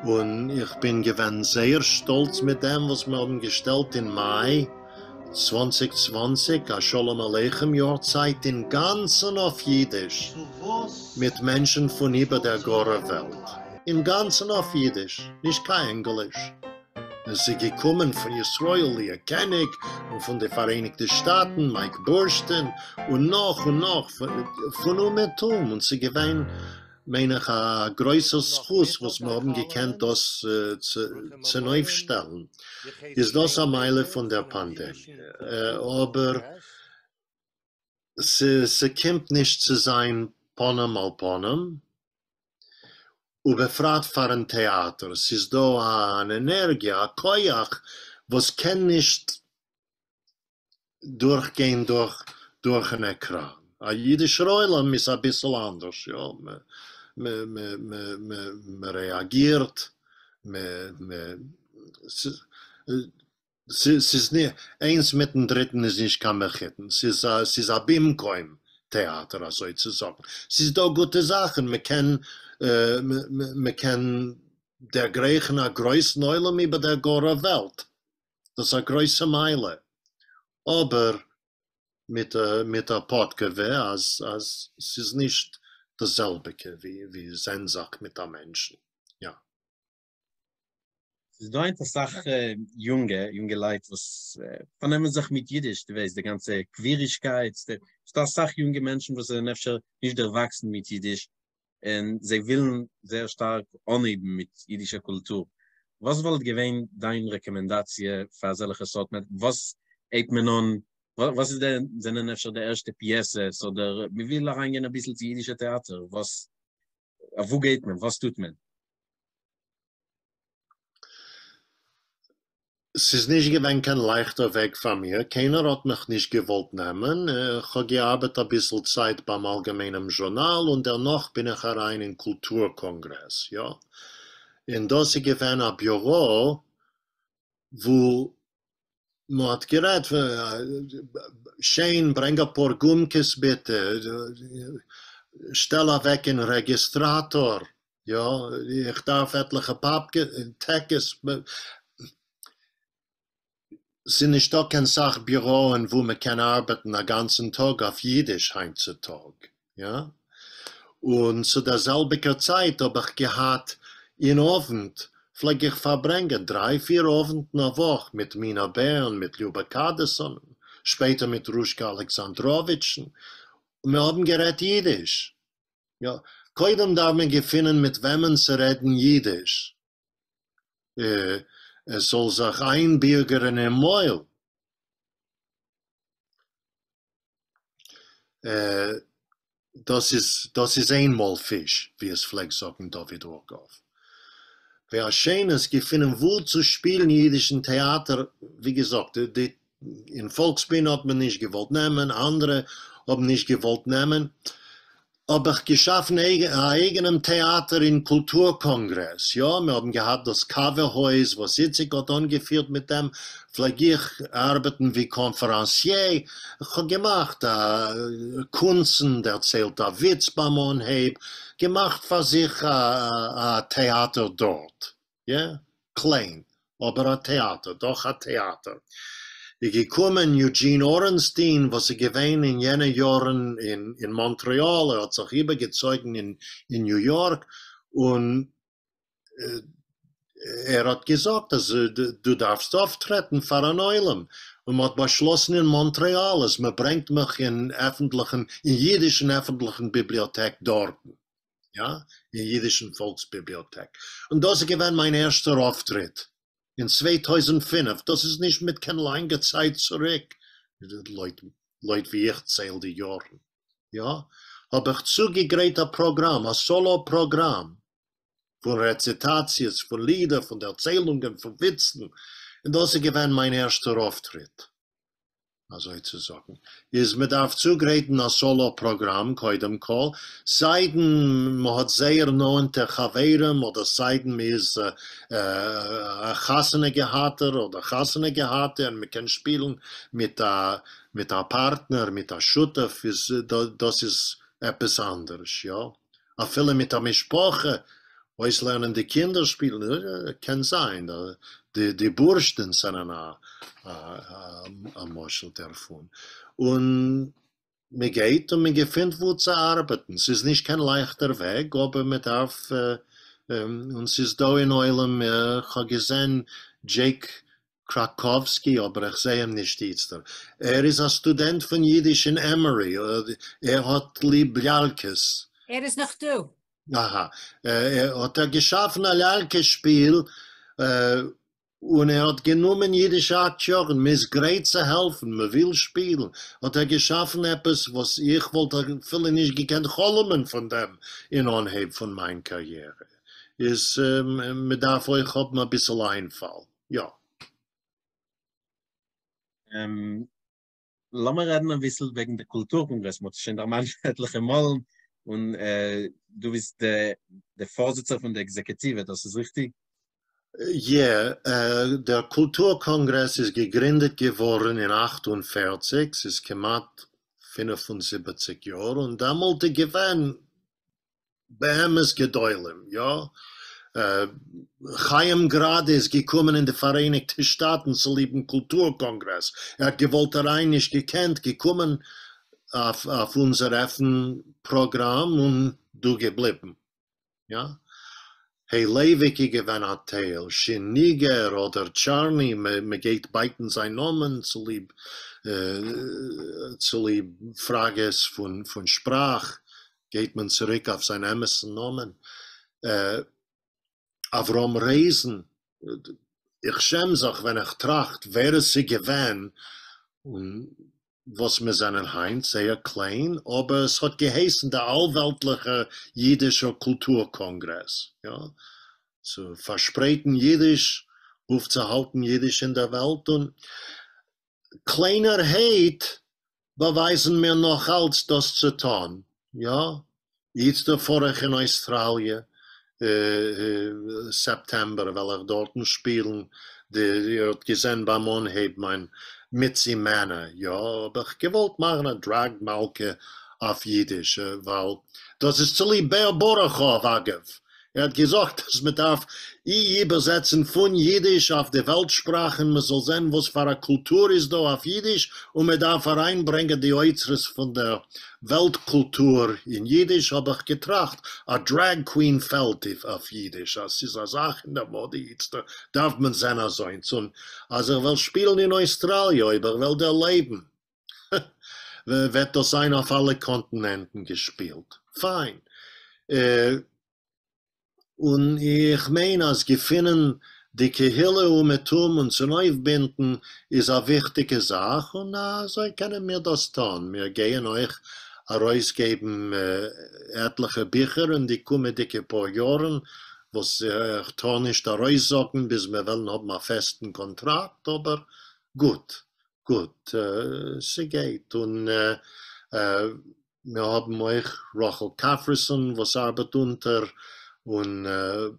און איך בין געווען זייער שטאלץ מיט דעם וואס מיר האבן געשטעלט אין מאי 2020 א שלום עליכם יארצייט אינגאנצן אויף אידיש, מיט מענטשן פון איבער דער גארער וועלט, אינגאנצן אויף אידיש, נישט קיין ענגליש. עס איז געקומען פון ישראל ליה קעניג און פון די פאראייניגטע שטאטן מייק בורשטין און נאך און נאך פון אומעטום, און ס'איז געווען מיין איך א גרויסער זכות וואס מיר האבן געקענט דאס צונויפשטעלן, איז דאס א מעלה פון דער פאנדעמיע, אבער ס'קומט נישט צו זיין פנים אל פנים, ובפרט פארן טעאטער, ס'איז דא אן ענערגיע, א כח וואס קען נישט דורכגיין דורכן עקראן. א אידישער עולם איז אביסל אנדערש, יא, מ'רעאגירט, ס'איז איינס מיטן דריטן איז נישט קיין מחותן, ס'איז א במקום טעאטער אזוי צו זאגן, ס'איז דא גוטע זאכן, מ'קען מ'קען דערגרייכן א גרויסן עולם איבער דער גארער וועלט, דאס איז א גרויסע מעלה, אבער מיט מיט א פאדקעווע אז אז ס'איז נישט דאס זעלביגע ווי זען זיך מיט א מענטשן, יא. ס'איז דא היינט אסאך יונגע, יונגעלייט וואס פארנעמען זיך מיט אידיש, דו ווייסט די גאנצע קווירישקייט, ס'איז דא אסאך יונגע מענטשן וואס זענען אפשר נישט דערוואקסן מיט אידיש, און זיי ווילן זייער שטארק אנהייבן מיט אידישע קולטור. וואס וואלט געווען דיין רעקאמענדאציע פאר אזעלכע סארט מענטשן? וואס הייבט מען אן? וואס איז די, זענען אפשר די ערשטע פיעסעס, אדער מ'וויל אריינגיין אביסל צו אידישע טעאטער, וואס, אוואו גייט מען? וואס טוט מען? ס'איז נישט געווען קיין לייכטער וועג פאר מיר, קיינער האט מיך נישט געוואלט נעמען, כ'האב געארבעט אביסל צייט ביים אלגעמיינעם זשורנאל און דערנאך בין איך אריין אין קולטור קאנגרעס, יא, און דאס איז געווען א ביורא וואו מ'האט גערעדט, שיין, ברענג אפאר גומקעס ביטע, שטעל אוועק אין רעגיסטראטאר, יא, איך דארף עטליכע פאפקע, טעקעס, ס'איז נישטא קיין סאך ביוראען וואו מ'קען ארבעטן א גאנצן טאג אויף אידיש היינט צו טאג, יא, און צו דער זעלביגער צייט האב איך געהאט אין אוונט פלעג איך פארברענגען דריי פיר אוונטן א וואך מיט מינא בערן, מיט ליובא קאדעסאן, שפעטער מיט רושקע אלעקסאנדראוויטשן, און מיר האבן גערעדט אידיש. יא, קודם דארף מען געפינען מיט וועמען צו רעדן אידיש, עס זאל זיך איינבירגערן אין מויל. דאס איז דאס איז איינמאל פיש, ווי עס פלעגט זאגן דוד ראגאוו. והשנית, געפינען וואו צו שפילן אידישן טעאטער, ווי געזאגט, די אין פאלקסבינע האט מען נישט געוואלט נעמען, אנדערע האבן נישט געוואלט נעמען, האב איך געשאפן א אייגענעם טעאטער אין קולטור קאנגרעס, יא, מיר האבן געהאט דאס קאווע הויז וואס איציק האט אנגעפירט מיט דעם פלעג איך ארבעטן ווי קאנפעראנסיע, כ'האב געמאכט קונצן, דערציילט א וויץ ביים אנהייב, געמאכט פאר זיך א טעאטער דארט, יא, קליין, אבער א טעאטער, דאך א טעאטער. איז געקומען יוג'ין ארענסטין וואס איז געווען אין יענע יארן אין מאנטריאל, ער האט זיך איבערגעצויגן אין ניו יארק, און ער האט געזאגט אז דו דארפסט אויפטרעטן פאר אן עולם, און מ'האט באשלאסן אין מאנטרעאל אז מ'ברענגט מיך אין עפנטליכן, אין אידישן עפנטליכן ביבליאטעק דארטן, יא, אין אידישן פאלקס-ביבליאטעק, און דאס איז געווען מיין ערשטער אויפטריט אין 2005, דאס איז נישט מיט קיין לאנגע צייט צוריק, לויט לויט ווי איך צייל די יארן, יא, האב איך צוגעגרייט א פראגראם, א סאלא פראגראם, פון רעציטאציעס, פון לידער, פון דערציילונגען, פון וויצן, און דאס איז געווען מיין ערשטער אויפטריט, אזוי צו זאגן, איז מען דארף צוגרייטן א סאלא פראגראם קודם כל, סיידן מען האט זייער נאענטע חברים, אדער סיידן מען איז א חתונה געהאטער אדער חתונה געהאטע און מען קען שפילן מיט א מיט א פארטנער, מיט א שותף, איז דאס איז עפעס אנדערש, יא. אפילו מיט א משפחה, אויסלערנען די קינדער שפילן, קען זיין, די בורשטינס זענען א משל דערפון, און מען גייט און מען געפינט וואו צו ארבעטן, ס'איז נישט קיין לייכטער וועג, אבער מען דארף, און ס'איז דא אין עולם, כ'האב געזען דזשעיק קראקאווסקי, אבער איך זעה אים נישט איצטער. ער איז א סטודענט פון אידיש אין עמארי, ער האט ליב ליאלקעס. ער איז נאך דא. אהא. האט ער געשאפן א ליאלקע שפיל, און ער האט גענומען אידישע אקטיארן, מען איז גרייט צו העלפן, מען וויל שפילן, האט ער געשאפן עפעס וואס איך וואלט אפילו נישט געקענט חלומ'ען פון דעם אין אנהייב פון מיין קאריערע. איז מען דארף אויך האבן אביסל איינפאל. יא. לאמיר רעדן אביסל וועגן די קולטור קאנגרעס, מ'האט עס שוין דערמאנט עטליכע מאל, און דו ביסט די פארזיצער פון די עקזעקעטיווע, דאס איז ריכטיג? יע, דער קולטור קאנגרעס איז געגרינדעט געווארן אין 48, ס'איז כמעט 75 יאר, און דעמאלט איז געווען באמת גדולים, יא. חיים גראדע איז געקומען אין די פאראייניגטע שטאטן צוליבן קולטור קאנגרעס, ער האט געוואלט אריין נישט געקענט, געקומען אויף אונזער עפן פראגראם און דא געבליבן, יא. ה' לייוויק איז געווען א טייל, שין ניגער אדער טשארני, מען גייט בייטן זיין נאמען צוליב צוליב פראגעס פון שפראך, גייט מען צוריק אויף זיין אמת'ן נאמען, אברהם רייזן, איך שעם זיך ווען איך טראכט ווער עס איז געווען און וואס מיר זענען היינט, זייער קליין, אבער עס האט געהייסן דער אלוועלטליכער אידישער קולטור קאנגרעס, יא, צו פארשפרייטן אידיש, אויפצוהאלטן אידיש אין דער וועלט, און קליינערהייט באווייזן מיר נאך אלץ דאס צו טון, יא, איצטער פאר איך אין אויסטראליע, סעפטעמבער וועל איך דארטן שפילן, די איר האט געזען ביים אנהייב מיין מיצי מענא, יא, האב איך געוואלט מאכן א דרעג מלכה אויף אידיש, ווייל דאס איז צוליב בער באראכאוו, אגב, ער האט געזאגט אז מען דארף אי איבערזעצן פון אידיש אויף די וועלט שפראכן, מען זאל זען וואס פאר א קולטור איז דא אויף אידיש, און מען דארף אריינברענגען די אוצרות פון דער וועלט קולטור אין אידיש, האב איך געטראכט, א דרעג קווין פעלט אויף אידיש, אז ס'איז א זאך אין דער מאדע איצטער, דארף מען זען אזוינס, און אז איך וועל שפילן אין אויסטראליע, אויב איך וועל דערלעבן, וועט דאס זיין אויף אלע קאנטינענטן געשפילט. פיין. און איך מיין אז געפינען די קהילה אומעטום און צונויפבינדן איז א וויכטיגע זאך, און אזוי קענען מיר דאס טון. מיר גייען אויך ארויסגעבן עטליכע ביכער אין די קומעדיגע פאר יארן, וואס איך טאר נישט ארויסזאגן ביז מיר וועלן האבן א פעסטן קאנטראקט, אבער גוט, גוט, ס'גייט, און מיר האבן אויך רחל קפריסין וואס ארבעט אונטער און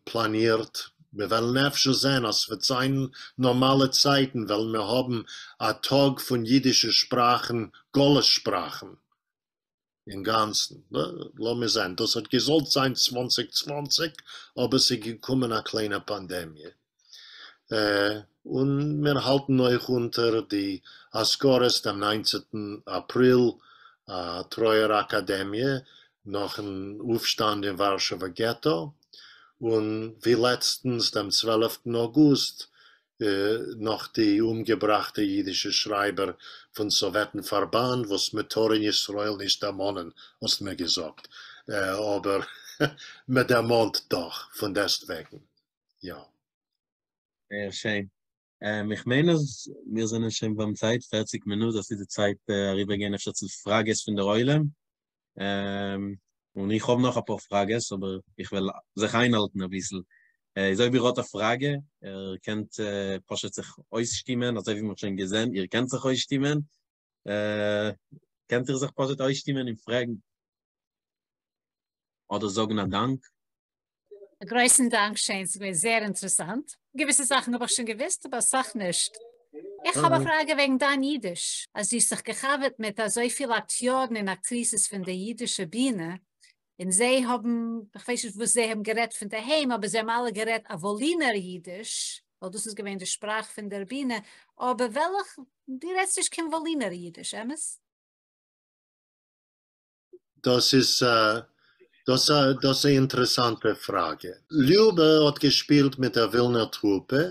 פלאנירט, מיר וועלן אפשר זען אז ס'וועט זיין נארמאלע צייטן וועלן מיר האבן א טאג פון אידישע שפראכן, גלות שפראכן אינגאנצן, לאמיר זען, דאס האט געזאלט זיין 2020 אבער ס'איז געקומען א קליינע פאנדעמיע. און מיר האלטן אויך אונטער די אזכרות דעם ניינצנטן אפריל, א טרויער אקאדעמיע נאכן אויפשטאנד אין ווארשעווער געטא, און ווי לעצטנס דעם צוועלפטן אוגוסט נאך די אומגעבראכטע אידישע שרייבער פון סאוועטן פארבאנד וואס מען טאר אין ישראל נישט דערמאנען האסט מיר געזאגט, אבער מען דערמאנט דאך פון דעסטוועגן, יא. זייער שיין. איך מיין אז מיר זענען שוין ביים צייט, 40 מינוט, דאס איז די צייט אריבערגיין אפשר צו פראגעס פון דער עולם. און איך האב נאך אפאר פראגעס, אבער איך וועל זיך איינהאלטן אביסל. איז אויב איר האט א פראגע, איר קענט פשוט זיך אויסשטימען, אזוי ווי מ'האט שוין געזען, איר קענט זיך אויסשטימען, קענט איר זיך פשוט אויסשטימען און פרעגן. אדער זאגן א דאנק. א גרויסן דאנק שיין, ס'איז געווען זייער אינטערעסאנט. געוויסע זאכן האב איך שוין געוואוסט אבער אסאך נישט. איך האב א פראגע וועגן דיין אידיש. אז דו האסט זיך געחבר'ט מיט אזויפיל אקטיארן און אקטריסעס פון די אידישע בינע, און זיי האבן, איך ווייס נישט וואס זיי האבן גערעדט פון דער היים, אבער זיי האבן אלע גערעדט א וואלינער אידיש, ווייל דאס איז געווען די שפראך פון דער בינע, אבער וועלכ, דו רעדסט נישט קיין וואלינער אידיש, אמת? דאס איז דאס דאס א אינטערעסאנטע פראגע. ליובע האט געשפילט מיט דער ווילנער טרופע,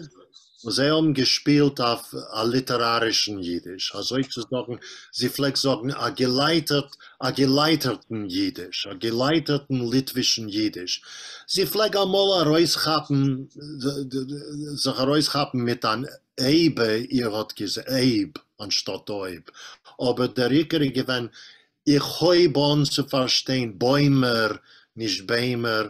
און זיי האבן געשפילט אויף א ליטערארישן אידיש, אזוי צו זאגן, זי פלעגט זאגן א געלייטערט א געלייטערטן אידיש, א געלייטערטן ליטווישן אידיש. זי פלעג אמאל ארויסכאפן זיך ארויסכאפן מיט אן אייבע, איר האט געז אייב אנשטאט אויב, אבער דער עיקר איז געווען איך הויב אן צו פארשטיין בוימער נישט ביימער,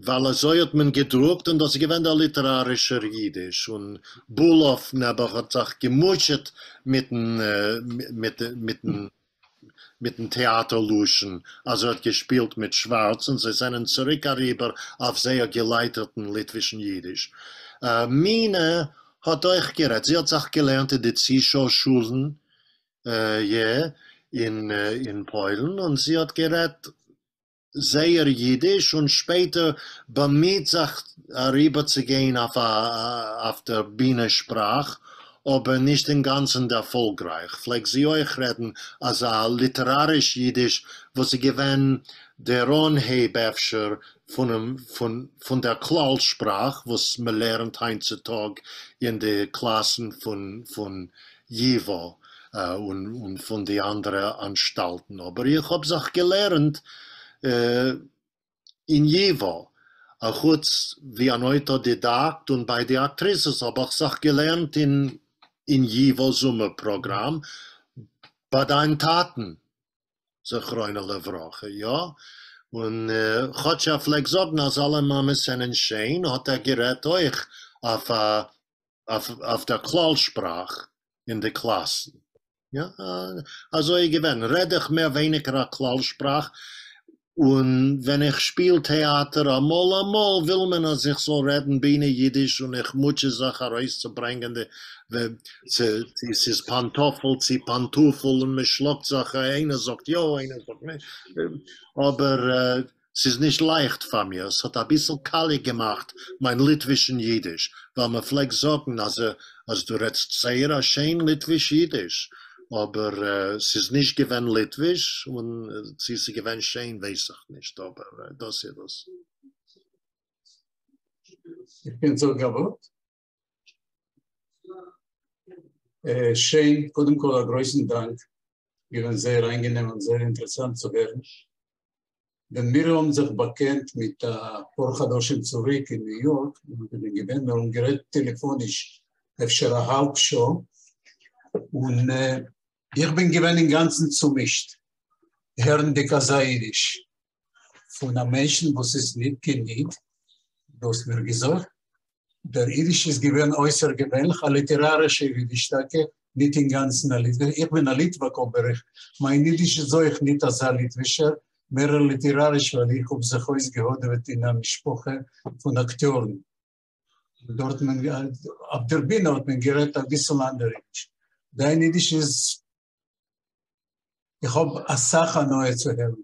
ווייל אזוי האט מען געדרוקט און דאס איז געווען דער ליטערארישער אידיש, און בולאוו נעבעך האט זיך געמוטשעט מיטן מיטן מיטן טעאטער לשון אז ער האט געשפילט מיט שווארץ און זיי זענען צוריק אריבער אויף זייער געלייטערטן ליטווישן אידיש. מינע האט אויך גערעדט, זי האט זיך געלערנט אין די צישא שולן יע, אין אין פוילן, און זי האט גערעדט זייער אידיש, און שפעטער באמיהט זיך אריבערצוגיין אויף א אויף דער בינע שפראך, אבער נישט אינגאנצן דערפאלגרייך, פלעגט זי אויך רעדן אזא ליטעראריש אידיש וואס איז געווען דער אנהייב אפשר פונעם פון פון דער כלל שפראך וואס מ'לערנט היינט צו טאג אין די קלאסן פון פון ייווא און פון די אנדערע אנשטאלטן, אבער איך האב זיך געלערנט אין ייווא, אחוץ ווי אן אויטאדידאקט און ביי די אקטריסעס האב איך זיך געלערנט אין ייווא זומער פראגראם ביי דיין טאטן זכרונו לברכה, יא, און כאטש ער פלעגט זאגן אז אלע מאמעס זענען שיין האט ער גערעדט אויך אויף א אויף דער כלל שפראך אין די קלאסן. יא, אזוי איז געווען, רעד איך מער ווייניגער א כלל שפראך, און ווען איך שפיל טעאטער אמאל אמאל וויל מען אז איך זאל רעדן בינע אידיש און איך מוטשע זיך ארויסצוברענגען די צו ס'איז פאנטאפל צו פאנטופל און מען שלאגט זיך איינער זאגט יא איינער זאגט נישט, אבער ס'איז נישט לייכט פאר מיר, ס'האט אביסל קאליע געמאכט מיין ליטווישן אידיש, ווייל מען פלעגט זאגן אז אז דו רעדסט זייער א שיין ליטוויש אידיש, אבער ס'איז נישט געווען ליטוויש, און צו ס'איז געווען שיין ווייס איך נישט, אבער דאס איז דאס. איך קען זאגן א ווארט? שיין, קודם כל א גרויסן דאנק, געווען זייער איינגענעם און זייער אינטערעסאנט צו הערן. ווען מיר האבן זיך באקענט מיט א פאר חדשים צוריק אין ניו יארק, און איך בין געווען, מיר האבן גערעדט טעלעפאניש אפשר א האלב שעה, און איך בין געווען אינגאנצן צומישט. הערנדיק אַזאַ ייִדיש פֿון אַ מענטשן, וואָס איז ניט קיין ייִד, דו האָסט מיר געזאָגט, דער ייִדיש איז געווען אויסערגעווענלעך, אַ ליטעראַרישער ייִדיש טאַקע, ניט אין גאַנצן אַ ליטווישער, איך בין אַ ליטוואַק, אָבער איך, מײַן ייִדיש איז אויך ניט אַזאַ ליטווישער, מערער ליטעראַריש, ווײַל איך האָב זיך אויסגעהאָדעוועט אין אַ משפּחה פֿון אַקטיאָרן. דאָרט מען, אויף דער בינע האָט מען גערעדט אַ ביסל אַנדער ייִדיש. דײַן ייִדיש איז, איך האָב אַ סך הנאה צו הערן.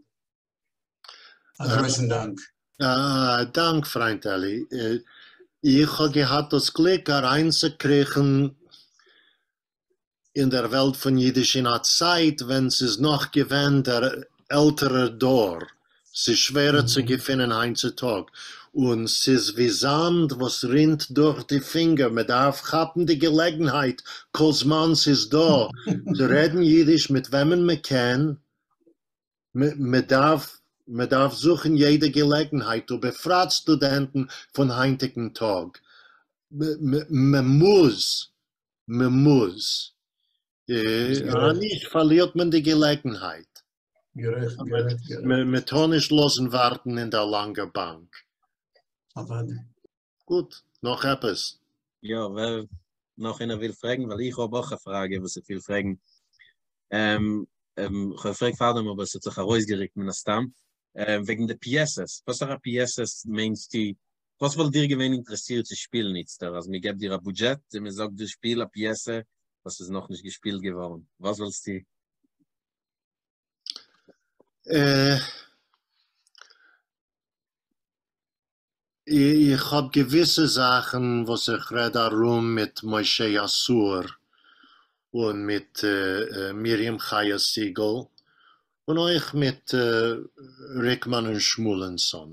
אַ גרויסן דאַנק. אַ דאַנק, פֿרײַנד אלי. איך האָב געהאַט דאָס גליק אַרײַנצוקריכן אין דער וועלט פֿון ייִדיש אין אַ צײַט, ווען ס'איז נאָך געווען דער עלטערער דור. ס'איז שווערער צו געפֿינען הײַנט צו טאָג. און ס'איז ווי זאַמד וואָס רינט דורך די פֿינגער. מע דאַרף כאַפּן די געלעגנהייט כּל-זמן ס'איז דאָ, צו רעדן ייִדיש מיט וועמען מע קען. מע דאַרף, מע דאַרף זוכן יעדע געלעגנהייט, ובפֿרט סטודענטן פֿון הײַנטיקן טאָג. מע מוז, מע מוז. אַנישט פֿאַרלירט מען די געלעגנהייט. גערעכט, גערעכט, גערעכט. מע טאָר נישט לאָזן וואַרטן אין דער לאַנגער באַנק. אַוודאי. גוט, נאָך עפּעס? יא, ווער נאך איינער וויל פרעגן, ווייל איך האב אויך א פראגע וואס איך וויל פרעגן. איך האב געפרעגט פארדעם אבער עס האט זיך ארויסגערוקט מן הסתם. וועגן די פיעסעס, וואסערע פיעסעס מיינסטו, וואס וואלט דיר געווען אינטערעסירט צו שפילן איצטער, אז מען געבט דיר א בודזשעט און מען זאגט דיר שפיל א פיעסע וואס איז נאכנישט געשפילט געווארן, וואס וואלסטו? איך האב געוויסע זאכן וואס איך רעד ארום מיט משה יסור און מיט מרים חיה סיגל און אויך מיט ריקמאן און שמואלענסאן,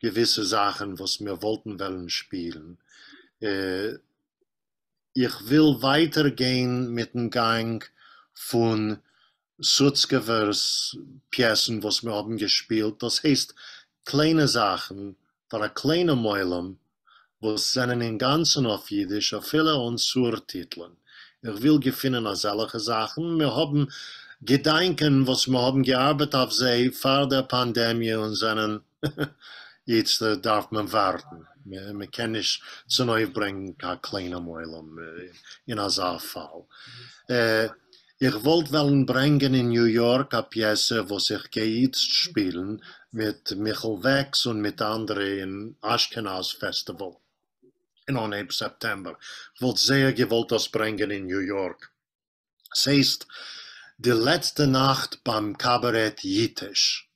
געוויסע זאכן וואס מיר וואלטן וועלן שפילן. איך וויל ווייטער גיין מיטן גאנג פון סוצקעווער'ס פיעסן וואס מיר האבן געשפילט, דאס הייסט קליינע זאכן פאר א קליינעם עולם וואס זענען אינגאנצן אויף אידיש אפילו אן צורטיטלען. איך וויל געפינען אזעלכע זאכן, מיר האבן געדאנקען וואס מיר האבן געארבעט אויף זיי פאר דער פאנדעמיע און זענען איצטער דארף מען ווארטן, מען קען נישט צונויפברענגן קיין קליינעם עולם אין אזא פאל. איך וואלט וועלן ברענגען אין ניו יארק א פיעסע וואס איך גיי איצט שפילן מיט מיכל וועקס און מיט אנדערע אין אשכנז פעסטיוואל אין אנהייב סעפטעמבער. כ'וואלט זייער געוואלט דאס ברענגען אין ניו יארק. ס'הייסט די לעצטע נאכט ביים קאבארעט אידטיש.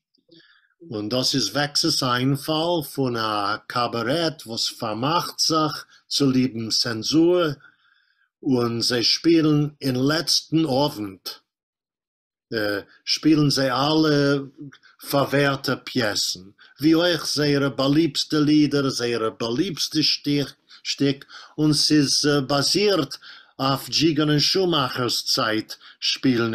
און דאס איז וועקס'ס איינפאל פון א קאבארעט וואס פארמאכט זיך צוליב'ן צענזור, און זיי שפילן אין לעצטן אוונט שפילן זיי אלע פארווערטע פיעסן, ווי אויך זייערע באליבסטע לידער, זייערע באליבסטע שטיק, און ס'איז באזירט אויף דזשיגאן און שומאכער'ס צייט שפילן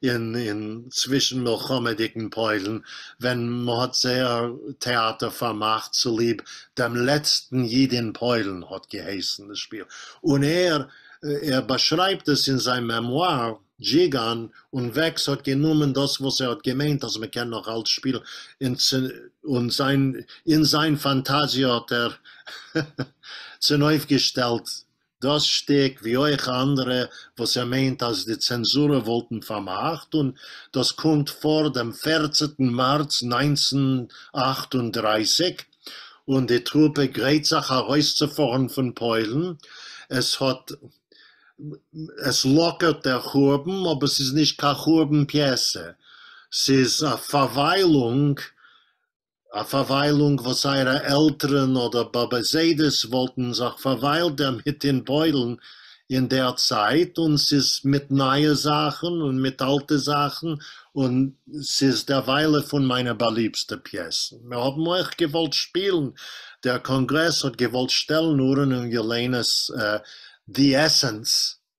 אין אין צווישן מלחמה'דיגן פוילן, ווען מ'האט זייער טעאטער פארמאכט צוליב דעם לעצטן איד אין פוילן האט געהייסן די שפיל, און ער ער באשרייבט עס אין זיין מעמואר, דזשיגאן, און וועקס האט גענומען דאס וואס ער האט געמיינט אז מ'קען נאך אלץ שפילן, און זיין אין זיין פאנטאזיע האט ער צונויפגעשטעלט דאס שטיק, ווי אויך אנדערע וואס ער מיינט אז די צענזור וואלטן פארמאכט, און דאס קומט פאר דעם פערצנטן מארץ 1938, און די טרופע גרייט זיך ארויסצופארן פון פוילן, עס האט עס לאקערט דער חורבן, אבער ס'איז נישט קיין חורבן פיעסע, ס'איז א פארוויילונג א פארוויילונג וואס זייערע עלטערן אדער באבע זיידעס וואלטן זיך פארוויילט דערמיט אין פוילן אין דער צייט, און ס'איז מיט נייע זאכן און מיט אלטע זאכן, און ס'איז דערוויילע פון מיינע באליבסטע פיעסן. מיר האבן אויך געוואלט שפילן, דער קאנגרעס האט געוואלט שטעלן אורין און יעלענע'ס The Essence,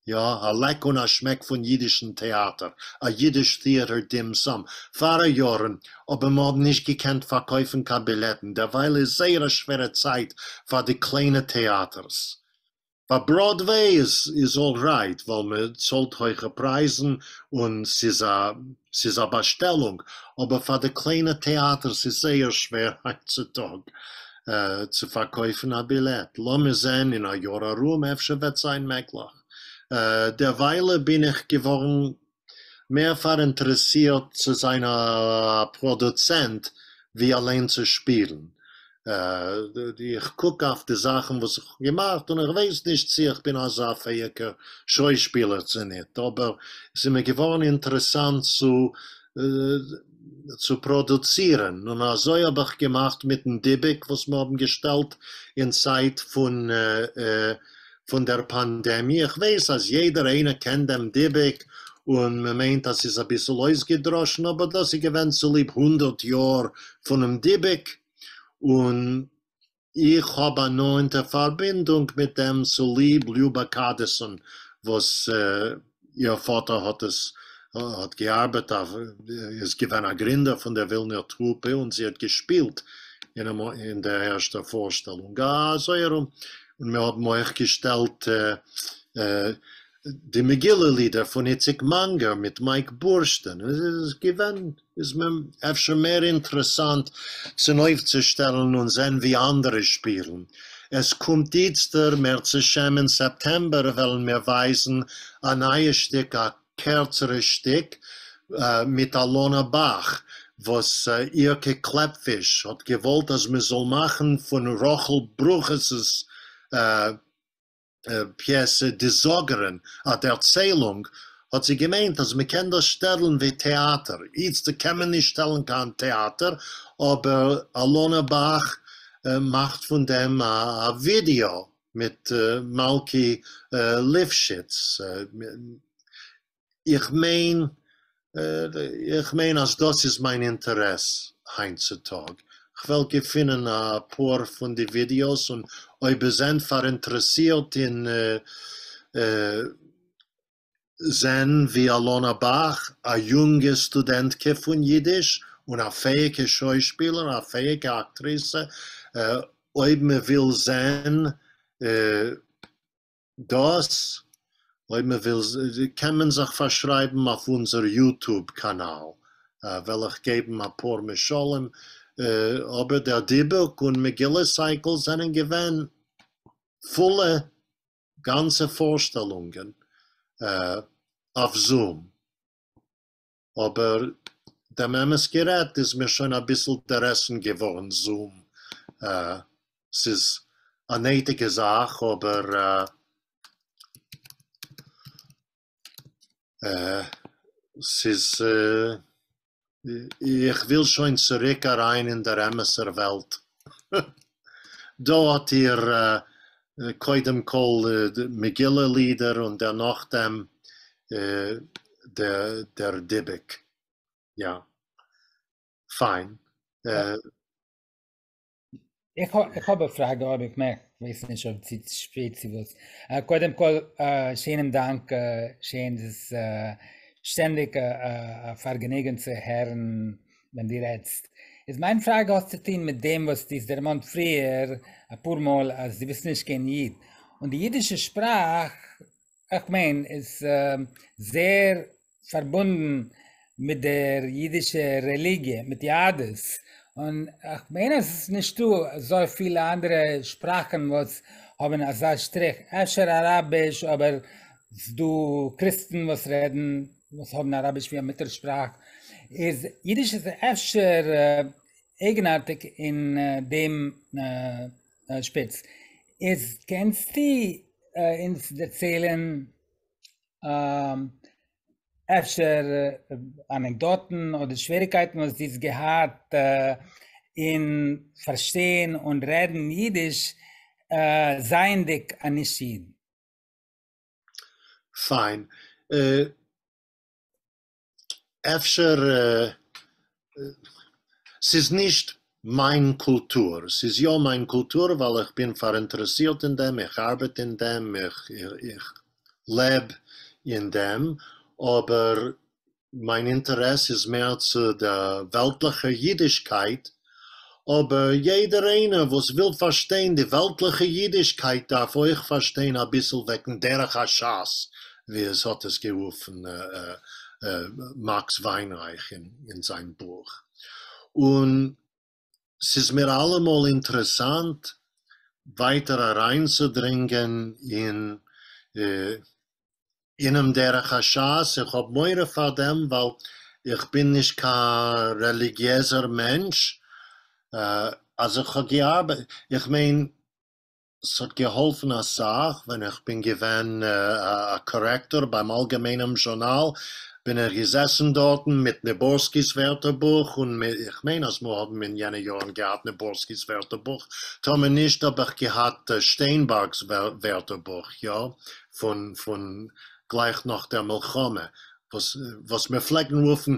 יא, א לעק און א שמעק פון אידישן טעאטער, א Yiddish Theatre Dim Sum, פאר א יארן, אבער מ'האט נישט געקענט פארקויפן קיין בילעטן, דערווייל איז זייער א שווערע צייט פאר די קליינע טעאטערס. פאר בראדוועי איז איז אלרייט ווייל מען צאלט הויכע פרייזן און ס'איז א ס'איז א באשטעלונג, אבער פאר די קליינע טעאטערס איז זייער שווער היינט צו טאג צו פארקויפן א בילעט, לאמיר זען אין א יאר ארום אפשר וועט זיין מעגליך, דערוויילע בין איך געווארן מער פאראינטערעסירט צו זיין א פראדוצענט ווי אליין צו שפילן. איך קוק אויף די זאכן וואס איך האב געמאכט און איך ווייס נישט צו איך בין אזא פעאיגער שוישפילער צו ניט, אבער עס איז מיר געווארן אינטערעסאנט צו צו פראדוצירן, און אזוי האב איך געמאכט מיטן דיבוק וואס מיר האבן געשטעלט אין צייט פון פון דער פאנדעמיע, איך ווייס אז יעדער איינער קען דעם דיבוק און מען מיינט אז ס'איז אביסל אויסגעדראשן, אבער דאס איז געווען צוליב הונדערט יאר פונעם דיבוק, און איך האב א נאענטע פארבינדונג מיט דעם צוליב ליובא קאדיסאן וואס איר פאטער האט עס האט געארבעט אויף איז געווען א גרינדער פון דער ווילנער טרופע און זי האט געשפילט אין דער ערשטער פארשטעלונג אזוי ארום און מיר האבן אויך געשטעלט די מגילה לידער פון איציק מאנגער מיט מייק בורשטין, עס איז געווען איז מיר אפשר מער אינטערעסאנט צונויפצושטעלן און זען ווי אנדערע שפילן. עס קומט איצטער מערצעשעם אין סעפטעמבער וועלן מיר ווייזן א נייע שטיק א קערצערע שטיק מיט אלונה באך וואס אירקע קלעפפיש האט געוואלט אז מען זאל מאכן פון רחל ברוכעס'ס פּיעסע די זאָגערין, אַ דערציילונג, האָט זי געמיינט, אַז מע קען דאָס שטעלן ווי טעאַטער. איצטער קען מען נישט שטעלן קיין טעאַטער, אָבער אלונה באַך מאַכט פֿון דעם אַ ווידעאָ מיט מלכי ליפֿשיץ. איך מיין, איך מיין אז דאס איז מיין אינטערעס היינט צו טאג. כ'וועל געפינען א פאר פון די ווידיאוס און אויב איר זענט פאראינטערעסירט אין זען ווי אלונה באך, א יונגע סטודענטקע פון אידיש און א פעאיגע שוישפילער, א פעאיגע אקטריסע, אויב מען וויל זען דאס, אויב מען וויל, קען מען זיך פארשרייבן אויף אונזער יוטוב קאנאל, וועל איך געבן אפאר משלים, אבער דער דיבוק און מגילה סייקל זענען געווען פולע גאנצע פארשטעלונגען אויף זום, אבער דעם אמת גערעדט איז מיר שוין אביסל דערעסן געווארן זום, ס'איז א נעטיגע זאך אבער ס'איז איך וויל שוין צוריק אריין אין דער אמת'ער וועלט. דא האט איר קודם כל די מגילה לידער און דערנאכדעם דער דיבוק. יא. פיין. איך האב א פראגע אויב איך מעג, כ'ווייס נישט אויב צו שפעט צו וואס. קודם כל שענעם דאנק שיין, ס'איז שטענדיג א פארגעניגן צו הערן ווען דו רעדסט. איז מיין פראגע האט צו טון מיט דעם וואס דו האסט דערמאנט פריער אפאר מאל אז דו ביסט נישט קיין איד, און די אידישע שפראך, איך מיין, איז זייער פארבונדן מיט דער אידישער רעליגיע, מיט יהדות, און איך מיין אז עס איז נישטא אזוי פילע אנדערע שפראכן וואס האבן אזא שטריך, אפשר אראביש, אבער ס'דא קריסטן וואס רעדן, וואס האבן אראביש ווי א מוטער שפראך, איז אידיש איז אפשר אייגנארטיג אין דעם שפיץ. איז קענסטו אונז דערציילן אפשר אנעקדאטן אדער שוועריקייטן וואס דו האסט געהאט אין פארשטיין און רעדן אידיש זייענדיג א נישט איד? פיין. אפשר ס'איז נישט מיין קולטור, ס'איז יא מיין קולטור ווייל איך בין פאראינטערעסירט אין דעם, איך ארבעט אין דעם, איך לעב אין דעם, אבער מיין אינטערעס איז מער צו דער וועלטליכער אידישקייט, אבער יעדער איינער וואס וויל פארשטיין די וועלטליכע אידישקייט דארף אויך פארשטיין אביסל וועגן דרך הש"ס, ווי עס האט עס גערופן מאקס וויינרייך אין זיין בוך. און ס'איז מיר אלעמאל אינטערעסאנט ווייטער אריינצודרינגען אין אינעם דרך הש"ס, איך האב מורא פאר דעם ווייל איך בין נישט קיין רעליגיעזער מענטש, אז איך האב געארבעט, איך מיין ס'האט געהאלפן אסאך, ווען איך בין געווען א קארעקטאר ביים אלגעמיינעם זשורנאל בין איך געזעסן דארטן מיט ניבארסקי'ס ווערטערבוך, און איך מיין אז מיר האבן אין יענע יארן געהאט ניבארסקי'ס ווערטערבוך, טאמער נישט האב איך געהאט שטיינבארג'ס ווערטערבוך, יא, פון פון גלייך נאך דער מלחמה, וואס וואס מיר פלעגן רופן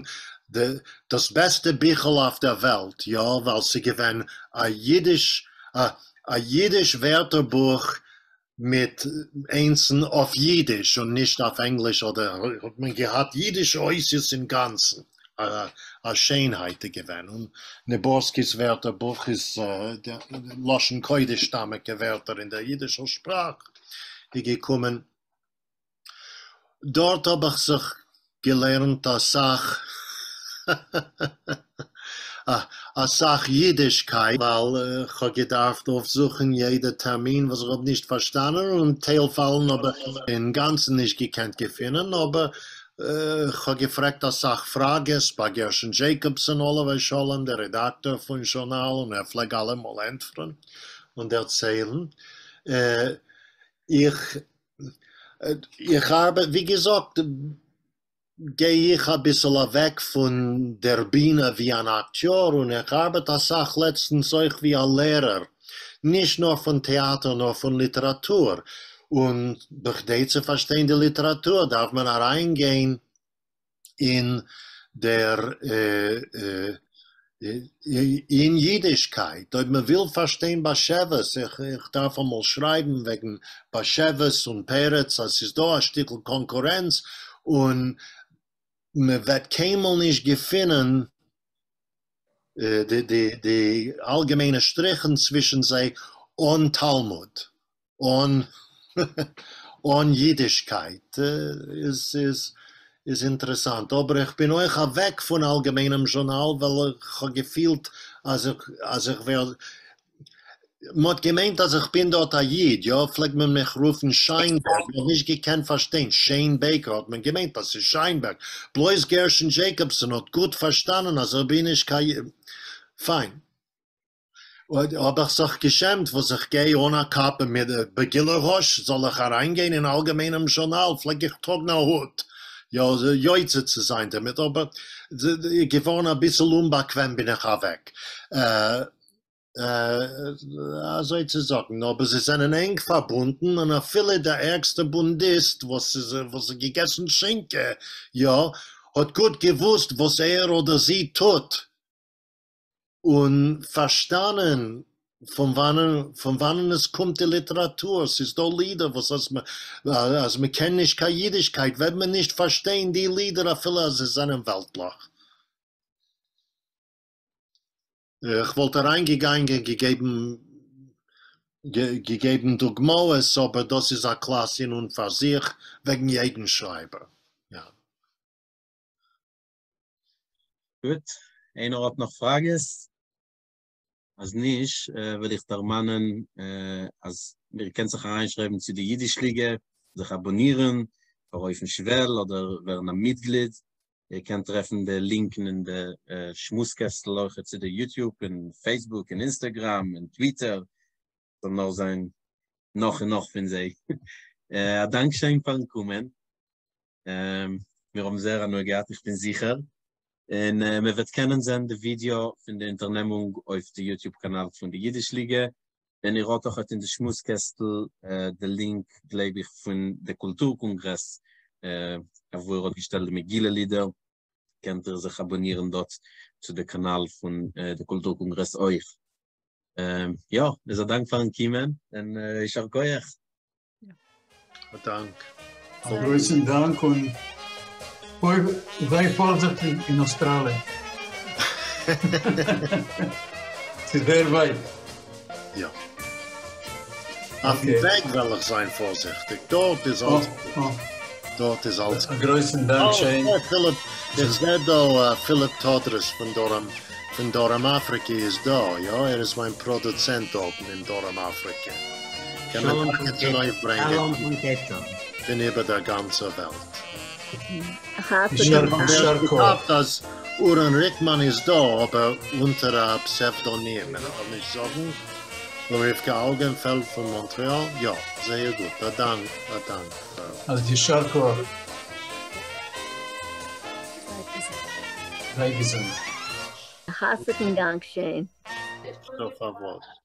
די דאס בעסטע ביכל אויף דער וועלט, יא, ווייל ס'איז געווען א אידיש א א אידיש ווערטערבוך מיט איינסן אויף אידיש און נישט אויף ענגליש אדער האט מען געהאט אידישע אותיות אינגאנצן, א שיינהייט איז געווען, און ניבארסקי'ס ווערטערבוך איז לשון קודש שטאמיגע ווערטער אין דער אידישער שפראך איז געקומען. דארט האב איך זיך געלערנט אסאך אסאך אידישקייט, ווייל כ'האב געדארפט אויפזוכן יעדע טערמין וואס איך האב נישט פארשטאנען, און טייל פאלן האב איך אינגאנצן נישט געקענט געפינען, אבער כ'האב געפרעגט אסאך פראגעס ביי גרשון דזשעיקאבסאן עליו השלום, דער רעדאקטאר פון זשורנאל, און ער פלעג אלעמאל ענטפערן און דערציילן. איך איך ארבעט, ווי געזאגט גיי איך אביסל אוועק פון דער בינע ווי אן אקטיאר און איך ארבעט אסאך לעצטנס אויך ווי א לערער, נישט נאר פון טעאטער נאר פון ליטעראטור, און בכדי צו פארשטיין די ליטעראטור דארף מען אריינגיין אין דער אין אידישקייט, אויב מען וויל פארשטיין באשעוויס, איך דארף אמאל שרייבן וועגן באשעוויס און פרץ אז ס'איז דא א שטיקל קאנקורענץ און מען וועט קיינמאל נישט געפינען די די אלגעמיינע שטריכן צווישן זיי אן תלמוד, אן אן אידישקייט איז איז איז אינטערעסאנט, אבער איך בין אויך אוועק פון אלגעמיינעם זשורנאל ווייל איך האב געפילט אז איך אז איך ווער מ'האט געמיינט אז איך בין דארט א איד, יא, פלעגט מען מיך רופן שיינבערג, מ'האט נישט געקענט פארשטיין, שיין בעיקער האט מען געמיינט אז ס'איז שיינבערג, בלויז גרשון דזשעיקאבסאן האט גוט פארשטאנען אז איך בין נישט קיין, פיין. האב איך זיך געשעמט וואס איך גיי אן א קאפע מיט בגילוי ראש, זאל איך אריינגיין אין אלגעמיינעם זשורנאל פלעג איך טראגן א הוט, יא, יוצא צו זיין דערמיט, אבער געווארן אביסל אומבאקוועם בין איך אוועק. אזוי צו זאגן, אבער זיי זענען ענג פארבונדן, און אפילו דער ערגסטער בונדיסט וואס איז וואס האט געגעסן שינקע, יא, האט גוט געוואוסט וואס ער אדער זי טוט, און פארשטאנען פון וואנען פון וואנען עס קומט די ליטעראטור, ס'איז דא לידער וואס אז אז מ'קען נישט קיין אידישקייט וועט מען נישט פארשטיין די לידער אפילו אז זיי זענען וועלטליך. איך וואלט אריינגעגאנגען געגעבן געגעבן דוגמאות אבער דאס איז א קלאס אין און פאר זיך וועגן יעדן שרייבער. יא. גוט, איינער האט נאך פראגעס? אז נישט וויל איך דערמאנען אז איר קענט זיך אריינשרייבן צו די אידיש ליגע, זיך אבאנירן פאר אויפן שוועל אדער ווערן א מיטגליד, איר קענט טרעפן די לינקן אין די שמועס קעסטל אויכעט צו די יוטיוב און פעיסבוק און אינסטעגראם און טוויטער, זאל נאר זיין נאך און נאך פון זיי. א דאנק שיין פארן קומען, מיר האבן זייער הנאה געהאט איך בין זיכער, און מען וועט קענען זען די ווידעא פון די אונטערנעמונג אויף די יוטיוב קאנאל פון די אידיש ליגע, און איר האט אויכעט אין די שמועס קעסטל די לינק גלייב איך פון די קולטור קאנגרעס אוואו ער האט געשטעלט די מגילה לידער, קענט איר זיך אבאנירן דארט צו די קאנאל פון די קולטור קאנגרעס אויך. יא, איז א דאנק פארן קומען און יישר כח. א דאנק. א גרויסן דאנק און זיי פארזיכטיג אין אוסטראליע. ס'איז זייער ווייט. יא. אויפן וועג וועל איך זיין פארזיכטיג, דארט איז אלץ גוט. דארט איז אלץ גוט. א גרויסן דאנק שיין. אה, פיליפ, איך זע דא פיליפ טאדרעס פון דרום, פון דרום אפריקע איז דא, יא, ער איז מיין פראדוצענט דארטן אין דרום אפריקע. קען מען טאקע צונויפברענגען שלום פון קעיפטאון. פון איבער דער גאנצער וועלט. יישר כח. געכאפט אז אורן ריטמאן איז דא אבער אונטער א פסעוודאנים, איך וועל נישט זאגן, און רבקה אויגענפעלד פון מאנטריאל, יא, זייער גוט, א דאנק, א דאנק פאר. אז יישר כח. זיי געזונט. הארציגן דאנק שיין. נישטא פארוואס.